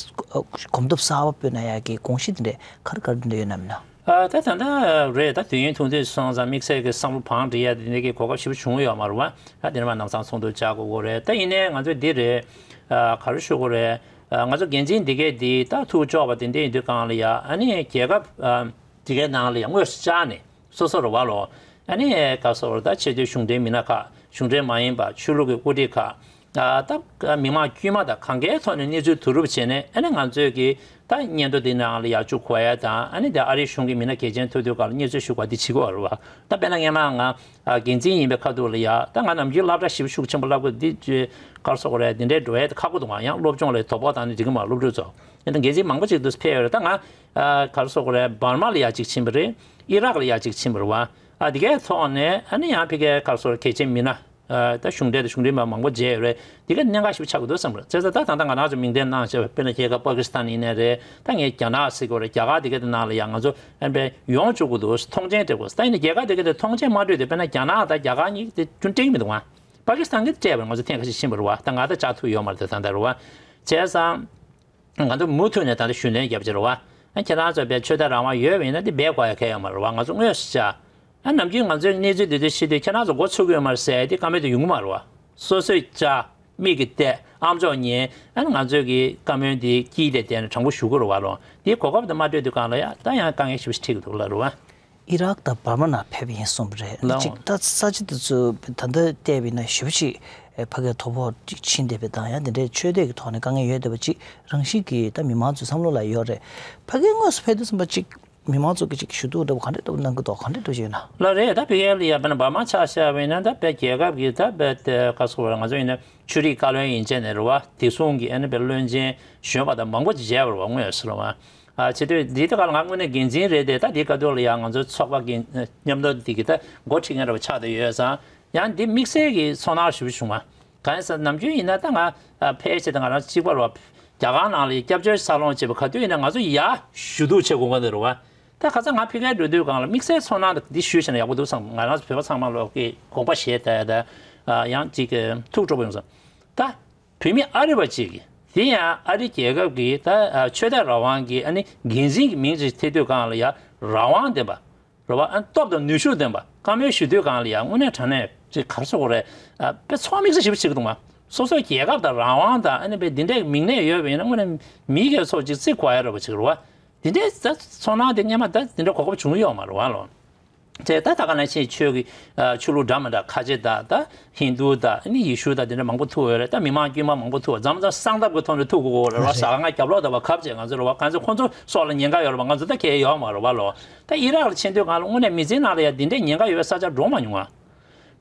གོམ་སྟབས་གསར་པ་སྤོས་ན་ཡ་གི་དགོངས་གཞི་དེ་འདྲས་ག་རེ་ག་རེ་དེ་འདྲས་ཡོད་ན་མིན་ན། ཨ། ད་ད་ལྟ་རེད། ད་དུས་ཡུན་ཐུང་ཐུང་སོང་ཙང་དམིགས་བསལ་གྱི་བསམ་བློ་བང་སྒྲིག་ཡ་དེ་འདྲས་ཀྱི་གོ་སྐབས་ཞེ་པོ་བྱུང་ཡོད་མ་རེད་བ། ད་དེ་ནས་མ་ལམ་སང་ཚོགས་འདུ་བཅར་དགོས་ཀྱི་རེད། ད་ཡིན་ནའི་ང་ཚོས་འདི་རེད། ཨ། ག་རེ་ཞུ་དགོས་རེད། ཨ། ང་ཚོ་འགན་འཛིན་འདི་གས་འདི་ད་ཐུགས་ལྕོགས་པ་དེ་འདྲས་ཡིན་དུས་གང་ལ་ཡ་ཨ་ནི་རྒྱལ་ཁབ་ཨ་འདི་གའི་ནང་ལ་ཡ་དངོས་སུ་བཅར་ནས། སོ་སོ་རེད་བ་ལོ། ཨ་ནི་ག་སོ་རེད། ད་ཆེས་མཐོའི་གཞུང་འབྲེལ་མི་སྣ་ཁག་གཞུང་འབྲེལ་མ་ཡིན་པ་ཆོས་ལུགས་ཀྱི་དབུ་ཁྲིད་ཁག་ཨ། ད་མི་མང་དཀྱུས་མ་དང་གང་གའི་ཐོག་ནས་གནས་ཚུལ་བསྡུ་རུབ་བྱས་ནས་ཨ་ནི་ང་ཚོས་ཀྱི་ད་སྙན་ཐོ་འདི་ནང་ལ་ཡར་བཅུག་དགོས་ཡ་དང་ཨ་ནི་ད་ཨ་རིའི་གཞུང་གི་མི་སྣ་གལ་ཆེན་ཐུག་དུས་སྐབས་ལ་སྙན་སེང་ཞུ་དགོས་འདི་བྱེད་དགོས་རེད་བ། ད་དཔེར་ན་སྔན་མ་ང་ཨ་འགན་འཛིན་ཡིན་པའི་ཁ་ཐུག་ལ་ཡ་ད་ང་ནམ་རྒྱུན་སློབ་གྲྭ་ཞེ་པོ་ཤུགས་ཆེན་པོ་བསླབ་དགོས་འདི་ག་སོ་རེད། འདི་འདྲའི་འགྲོ་ཡ་ཁག་པོ་འདུག་ང་ཡང་སློབ་སྦྱོང་ལ་དོ་ཕོག་བཏང་ནས་འགྲིག་གི་མ་རེད། སློབ་ཕྲུག་ཚོ་ཡང་ད་འགན་འཛིན་མང་པོ་ཅིག་འདུག་ཕེབས་ཡོད་རེད། ད་ང་ཨ་ག་རེ་ཟེར་དགོས་རེད། འབར་མ་ལ་ཡ་གཅིག་ཕྱིན་པ་རེད། ཨི་རག་ལ་ཡ་གཅིག་ཕྱིན་པ་རེད་བ། ཨ་འདི་གའི་ཐོག་ནས་ཨ་ནི་ཡང་ཕ་གིའི་ག་རེ་ཟེར་དགོས་རེད། གལ་ཆེན་མི་སྣ་ཨ་ད་གཞུང་འབྲེལ་དང་གཞུང་འབྲེལ་མ་མང་པོ་མཇལ་ཡོད་རེད། འདི་ག་གནད་འགག་ཞིག་ཆགས་ཀྱི་འདུག་བསམ་རེད། བྱས་ཙང་ད་ད་ལྟ་ང་རང་ཚོ་མིང་དོན་གནང་བྱས་པ་དཔེར་ན་རྒྱལ་ཁབ་པ་ཀི་སི་ཐན་ཡིན་ནའི་རེད། ད་ངས་རྒྱ་ནག་ཟེར་དགོས་རེད། རྒྱ་གར་འདི་ག་དེ་ནང་ལ་ཡང་ང་ཚོ་ཨ་ནི་ཡོང་བཅུག་གི་འདུག་མཐོང་མཆན་སྤྲད་དགོས། ད་ཡིན་ན་རྒྱལ་ཁབ་འདི་ག་དེ་མཐོང་མཆན་མ་སྤྲོད་དེ་དཔེར་ན་རྒྱ་ནག་དང་རྒྱ་གར་གཉིས་དེ་སྐྱོན་སྤྲད་ཀྱི་མི་འདུག་ང་པ་ཀི་སི་ཐན་གྱིས་སྤྲད་པར་ང་ཚོ་ཐེངས་ཁ་ཤས་ཕྱིན་པ་རེད་བ། ད་ང་ད་བཅར་ཐུབ་ཡོད་མ་རེད། ད་ད་ལྟ་རེད་བ། བྱས་ཙང་། ང་ཚོ་མུ་མཐུད་ནས་ད་ལྟ་ཞུ་ལན་རྒྱབ་ཀྱི་རེད་བ། ཨ་ཁྱེད་རང་ཚོ་བས་ཆོས་དད་རང་དབང་ཡོད་པ་ཡིན་ན་འདི་འབད་དགོས་ཡ་གལ་ཡོད་མ་རེད་བ། ང་ཚོ་དངོས་སུ་བཅར། ཨ་ནམ་རྒྱུན་ང་ཚོའི་གནས་ཚུལ་འདི་འདྲ་ཤེས་དུས་ཁྱེད་རང་ཚོ་མགོ་ཚོས་ཀྱི་ཡོད་མ་རེད་ཟེར་ཡ་འདི་བཀའ་མོལ་འདི་ཡོང་གི་མ་རེད་བ། སོ་སོས་བཅར། མིག་གིས་བལྟས། ཨམ་ཅོག་ཉན། ཨ་ནི་ང་ཚོས་ཀྱི་བཀའ་མོལ་འདི་དཀྱིལ་དེ་བལྟས་ནས་དྲང་པོ་ཞུ་དགོས་རེད་བ་ལོ། འདིའི་གོ་སྐབས་འདི་མ་སྤྲོད་དུས་སྒང་ལ་ཡ་ད་ཡང་དཀའ་ངལ་ཞེ་པོ་ཞིག་འཕྲད་ཀྱི་འདུག་ལབ་རེད་བ། ཨི་རག་དང་འབར་མ་ནང་ཕེབས་ཡིན་གསུངས་པ་རེད། ལགས་འོང་། གཅིག་ད་ས་ཆ་དེ་ཚོ་ད་ལྟ་བལྟས་པ་ཡིན་ན་ཞེ་པོ་ཅིག་ཨེ་ཕ་གིར་དོ་ཕོག་ཅིག་ཕྱིན་བསྡད་པ་དང་ཡང་དེ་འདྲའི་ཆོས་དད་ཀྱི་ཐོག་ནས་དཀའ་ངལ་ཡོད་བསྡད་པ་ཅིག་རང་བཞིན་གྱིས་ད་མི་མང་ཚོའི་བསམ་བློ་ལ་ཡོད་རེད། ཕ་གིར་དངོས་སུ་ཕེབས་དུས་ཙམ་པ་ཅིག་མི་མང་ཚོ་གིས་ཅིག་ཞུ་གཏུག་འདྲ་པོ་ག་འདྲ་འདྲ་པོ་གནང་གི་འདུག་ག་འདྲ་འདྲ་པོ་ཞིག་ཡོད་ན། ལགས་རེད། ད་ཕ་གིར་ལ་ཡ་དཔེར་ན་འབར་མ་ཆ་བཞག་པ་ཡིན་ན་ད་དཔེ་རྒྱལ་ཁབ་ཀྱི་ད་དཔེ་དེ་ག་སོ་ང་ཚོ་ཡིན་ན་ཆོས་རིག་བཀའ་བློན་ཡན་ཆད་ནས་རེད་བ། བདེ་སྲུང་གི་ཨ་ནི་དཔེ་བློན་ཆེན་གཞོན་པ་དང་མང་པོ་ཅིག་མཇལ་བ་རེད་བ། དངོས་སུ་རེད་བ། ཨ་བྱེད་དུས་འདི་ལྟ་ག་ལ་ང་དངོས་གནས་འགན་འཛིན་རེད་དེ། ད་འདི་སྐབས་ཐོག་ལ་ཡང་ང་ཚོའི་ཚོགས་པ་གི་མཉམ་དུ་འདི་གི་ད་འགོ་ཁྲིད་མཁན་འདྲ་བ་ཆགས་བསྡད་ཡོད་ཙང་ཡང་འདི་དམིགས་བསལ་གྱི་ཚོར་སྣང་ཞེ་པོ་བྱུང་བ། གང་ཡིན་ཟེར་ན་ནམ་རྒྱུན་ཡིན་ན་ད་ང་ཨ་ཕལ་ཆེར་ད་ང་རང་གཅིག་པ་རེད་བ། རྒྱ་གར་ནང་ལ་སྐྱབས་བཅོལ་འཚར་ལོངས་བྱས་པ་ག་དུས་ཡིན་ན་ང་ཚོ་ཡར་ཞུ་གཏུག་བྱེད་དགོས་མཁན་དེ་རེད་བ། ད་ཁ་སང་ང་ཕ་གིར་འགྲོ་དུས་སྒང་ལ་དམིགས་བསལ་ཚོར་སྣང་དེ་འདི་ཞུས་བྱས་ན་ཡག་པོ་འདུག་བསམ། ང་རང་ཚོ་བོད་པ་ཚང་མ་ལོག་གི་དགོངས་པ་བཞེས་ད་ད་ཡང་ཅིག་ཐུགས་སྤྲོ་པོ་ཡོང་སོང་། ད། བོད་མི་ཨ་རི་བ་གཅིག་གིས་དེ་ཡང་ཨ་རི་རྒྱལ་ཁབ་ཀྱི་ད་ཨ་ཆོས་དད་རང་དབང་གི་ཨ་ནི་འགན་འཛིན་གྱི་མིང་ཅིག་ཐེབས་དུས་སྒང་ལ་ཡ་རང་དབང་ལྡན་པ་རེད་བ། ཨ་སྟོབས་དང་ནུས་ཤུགས་ལྡན་པ་བཀའ་མོལ་ཞུ་དུས་སྒང་ལ་ཡ་དངོས་གནས་དྲང་གནས་ཅིག་ག་རེ་ཟེར་དགོས་རེད། ཨ་དཔེ་ཚོར་དམིགས་བསལ་ཞེ་པོ་བྱེད་ཀྱི་འདུག་མ། སོ་སོའི་རྒྱལ་ཁབ་དང་རང་དབང་དང་ཨ་ནི་དཔེ་འདི་འདྲའི་མིང་གནས་ཡོད་པ་ཡིན་ན་དངོས་གནས་མི་སྒེར་ཚོ་ཅིག་བརྩི་དགོས་ཡ་རེད་བ་ཅིག་རེད་བ། འདི་འདྲའི་ད་ཚོར་སྣང་དེ་སྔོན་མ་ད་འདི་འདྲ་གོ་སྐབས་བྱུང་ཡོད་མ་རེད་བ་ལོ། དེ་ད་ད་ག་ནང་བཞིན་ཆོས་ཀྱི་ཨ་ཆོས་ལུགས་འདྲ་མི་འདྲ་ཁ་ཆེ་དང་ད་ཧིན་དུ་དང་ནི་ཡེ་ཤུ་དང་དེ་འདྲ་མང་པོ་ཐུག་ཡོད་རེད། ད་མི་མང་དཀྱུས་མ་མང་པོ་ཐུག་མཚམས་མཚམས་གསང་སྟབས་ཀྱི་ཐོག་ནས་ཐུག་དགོས་རེད་བ། རེད། ཟ་ཁང་རྒྱབ་ལོགས་དང་བ་ཁབ་ཅེས་ང་ཚོ་རེད་བ། གང་ཚེ་ཁོང་ཚོ་སོགས་ལ་ཉེན་ཁ་ཡོད་རེད་བ། ང་ཚོ་ད་གལ་ཡོད་མ་རེད་བ་ལོ། ད་ཨི་རག་ལ་ཕྱིན་དུས་སྒང་ལ་དངོས་གནས་མི་ཚེའི་ནང་ལ་ཡ་འདི་འདྲའི་ཉེན་ཁ་ཡོད་པའི་ས་ཆར་འགྲོ་མ་མྱོང་ང་།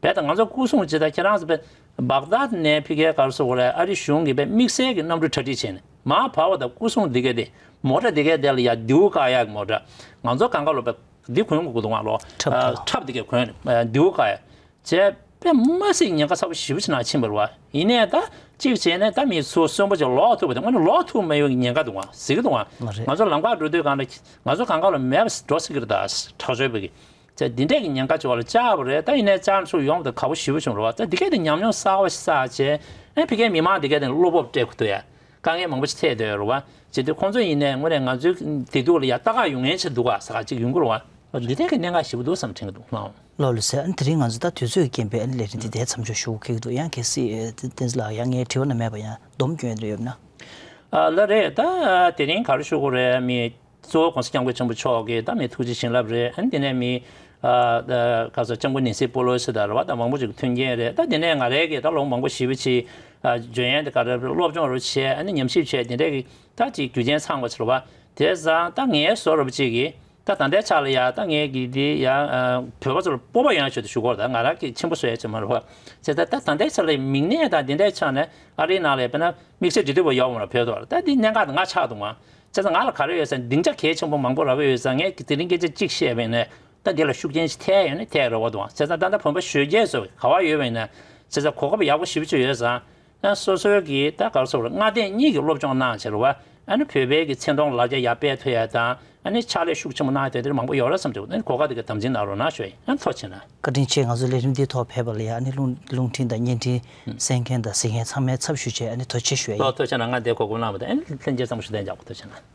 བས་ད་ང་ཚོ་སྐུ་སྲུང་ཅིག་ད་ཁྱེད་རང་ཚོ་བས་སྦག་དཱད་ནས་ཕ་གིའི་ག་རེ་ཟེར་དགོས་རེད། ཨ་རི་གཞུང་གིས་བས་དམིགས་བསལ་གྱི་གནམ་གྲུ་གྲ་སྒྲིག་བྱས་ནས་མར་བབས་པ་དང་སྐུ་སྲུང་འདི་གས་དེ་མོ་ཊ་འདི་གས་དེ་ལ་ཡ་མདེའུ་བཀག་ཡག་གི་མོ་ཊ། ང་ཚོ་གང་ག་ལོ་བས་འདི་གོན་དགོས་འདུག་ང་ལོ། ཁྲབ་དེ། ཁྲབ་འདི་གས་གོན་མདེའུ་བཀག་ཡག་བྱས་པས་མ་སྲིད་ཉེན་ཁ་ཚ་པོ་ཞེ་པོ་ཅིག་ནང་ཕྱིན་པ་རེད་བ། ཡིན་ནའི་ད་གཅིག་བྱས་ནས་ད་མི་ཚོ་གསོན་པོ་ཅིག་ལོག་ཐུབ་པ་དེ་དངོས་གནས་ལོག་ཐུབ་མ་ཡོང་གི་ཉེན་ཁ་འདུག་ང་ཟེར་གི་འདུག་ང་། ལགས་རེད། ང་ཚོ་ལམ་ཁར་འགྲོ་དུས་སྒང་ལ་ང་ཚོ་གང་ག་ལོ་མེད་པ་འགྲོ་སྲིད་ཀྱི་རེད། ད་དྲག་སྤྱོད་པ་གི་བྱས་འདི་འདྲས་ཀྱི་ཉེན་ཁ་ཅིག་ལ་བཅར་བ་རེད། ད་ཡིན་ནའི་བཅར་ཚུར་ཡོང་དུས་དགའ་པོ་ཞེ་པོ་བྱུང་རེད་བ། ད་འདི་གས་དེ་ཉམས་མྱོང་གསར་པ་ཞིག་བསགས་བྱས་ཨེ་ཕ་གིའི་མི་མང་འདི་གས་དེ་བློ་སྤོབས་སྤྲད་དགོས་འདུག་ཡ། དཀའ་ངལ་མང་པོ་ཞིག་འཕྲད་བསྡད་ཡོད་རེད་བ། བྱས་དུས་ཁོང་ཚོ་ཡིན་ནའི་དངོས་གནས་ང་ཚོའི་བདེ་སྡུག་ལ་ཡ་ལྟ་ག་ཡོང་མཁན་ཅིག་འདུག་ག་ཟེར་ག་ཅིག་ཡོང་གི་རེད་བ། འདི་འདྲས་ཀྱི་གནད་འགག་ཞེ་པོ་འདུག་བསམ་དྲན་གྱི་འདུག་ལགས། ལགས་ལགས་སེ། ཨ་ནི་དེ་རིང་ང་ཚོ་ད་དུས་ཚོད་ཀྱི་རྐྱེན་པས་ཨ་ནི་ལས་རིམ་འདི་འདིར་མཚམས་འཇོག་ཞུ་དགོས་ཀྱི་འདུག་ཡང་གལ་སྲིད་ཨེ་བསྟན་འཛིན་ལགས་ཡང་ངའི་དྲི་བ་ན་མེད་པ་ཡང་སྡོམ་སྐྱོན་རེ་ཡོད་ན། ཨ་ལགས་རེད། ད་དེ་རིང་ག་རེ་ཞུ་དགོས་རེད། མི་ གཙོ་བོ་༸གོང་ས་༸སྐྱབས་མགོན་ཆེན་པོ་མཆོག་གི་ད་མི་ཐུགས་རྗེ་བྱིན་རླབས་རེད། ཨ་ནི་དེ་ནས་མི་ཨ་ད་ག་ཚོད་ལྕམ་སྐུ་ནེན་སི་པོ་ལོ་སི་དང་རེད་བ། ད་མང་པོ་ཅིག་མཐུན་རྐྱེན་རེད། ད་དེ་ནས་ང་རའི་གི་ད་ལོ་མང་པོ་ཞེ་པོ་ཅིག་ཨ་འཇོན་ཡན་དེ་ག་རེ་སློབ་སྦྱོང་རུ་བྱས། ཨ་ནི་ཉམས་ཞིབ་བྱས། དེ་འདྲས་གི་ད་ཅིག་རྒྱུ་རྐྱེན་ཚང་བ་ཅིག་རེད་བ། དེ་ཙང་ད་ངའི་བཟོ་འདྲ་པོ་ཅིག་གིས་ད་ད་ལྟའི་ཆ་ལ་ཡ་ད་ངས་གི་དེ་ཡ་ཨ་བོད་པ་ཚོ་ལ་སྤོབས་པ་ཡོང་ཡ་ཆེད་དུ་ཞུ་གི་ཡོད་རེད། ད་ང་རང་གི་ཆེན་པོ་བཟོ་ཡ་ཆེད་མ་རེད་བ། བྱས་ཙང་ད་ད་ལྟའི་ཆ་ལ་མིག་ནད་དང་དེ་འདྲའི་ཆ་ནས་ཨ་རིའི་ནང་ལ་དཔེར་ན་དམིགས་བསལ་འབྲེལ་མཐུད་པ་ཡོད་མ་རེད། བོད་དུ་བ་ད་འདི་གནད་འགག་ད་ང་ཆགས་འདུག་མ། བྱས་ཙང་ང་ལ་ག་རེ་ཡོད་ཟེར་ན་སྡིངས་ཆ་གལ་ཆེན་པོ་མང་པོ་རག་གི་ཡོད་ཙང་། ངས་དེ་རིང་སྐད་ཆ་གཅིག་བཤད་པ་ཡིན་ན་ད་འདི་ལ་ཤུགས་རྐྱེན་ཅིག་ཐེབས་ཡོད་ན་ཐེབས་རེད་བ་འདུག་བ། བྱས་ཙང་ད་ལྟ་བོད་པ་གཞོན་སྐྱེས་ཚོ་ག་བ་ཡོད་པ་ཡིན་ན་བྱས་ཙང་གོ་སྐབས་ཡག་པོ་ཞེ་པོ་ཅིག་ཡོད་ཙང་། ཡང་སོ་སོའི་གི་ད་ག་རེ་ཟེར་དགོས་རེད། སྔ་ལྟས་གཉིས་ཀྱི་སློབ་སྦྱོང་གནང་བྱས་རེད་བ། ཨ་ནི་བོད་པའི་གི་ཚོན་མདོག་ལ་རྒྱ་ཡར་སྤེལ་ཐུབ་ཡ་དང་། ཨ་ནི་ཕྱག་ལས་ཤུགས་ཆེན་པོ་གནང་ཡ་དེ་འདྲ་མང་པོ་ཡོད་རེད་བསམ་གྱི་འདུག་ཨ་ནི་གོ་སྐབས་དེ་ག་དམ་འཛིན་གནང་རོགས་གནང་ཞུ་ཡ་ཡིན། ཨ་ནི་ཐུགས་རྗེ་གནང་། བཀའ་དྲིན་ཆེ། ང་ཚོ་ལས་རིམ་འདིའི་ཐོག་ཕེབས་པ་ལ་ཡ། ཨ་ནི་རླུང་རླུང་འཕྲིན་དང་བརྙན་འཕྲིན་གསན་མཁན་དང་གཟིགས་མཁན་ཚང་མའི་ཚབ་ཞུས་བྱས་ཨ་ནི་ཐུགས་རྗེ་ཆེ་ཞུ་ཡ་ཡིན། ཐུགས་རྗེ་གནང་། ང་འདིར་གོ་སྐབས་གནང་བ་དང་། ཨ་ནི་ལྷན་རྒྱས་ཚང་མ་ཞུ་དན་རྒྱག་པ་ཐུགས་རྗེ་གནང་།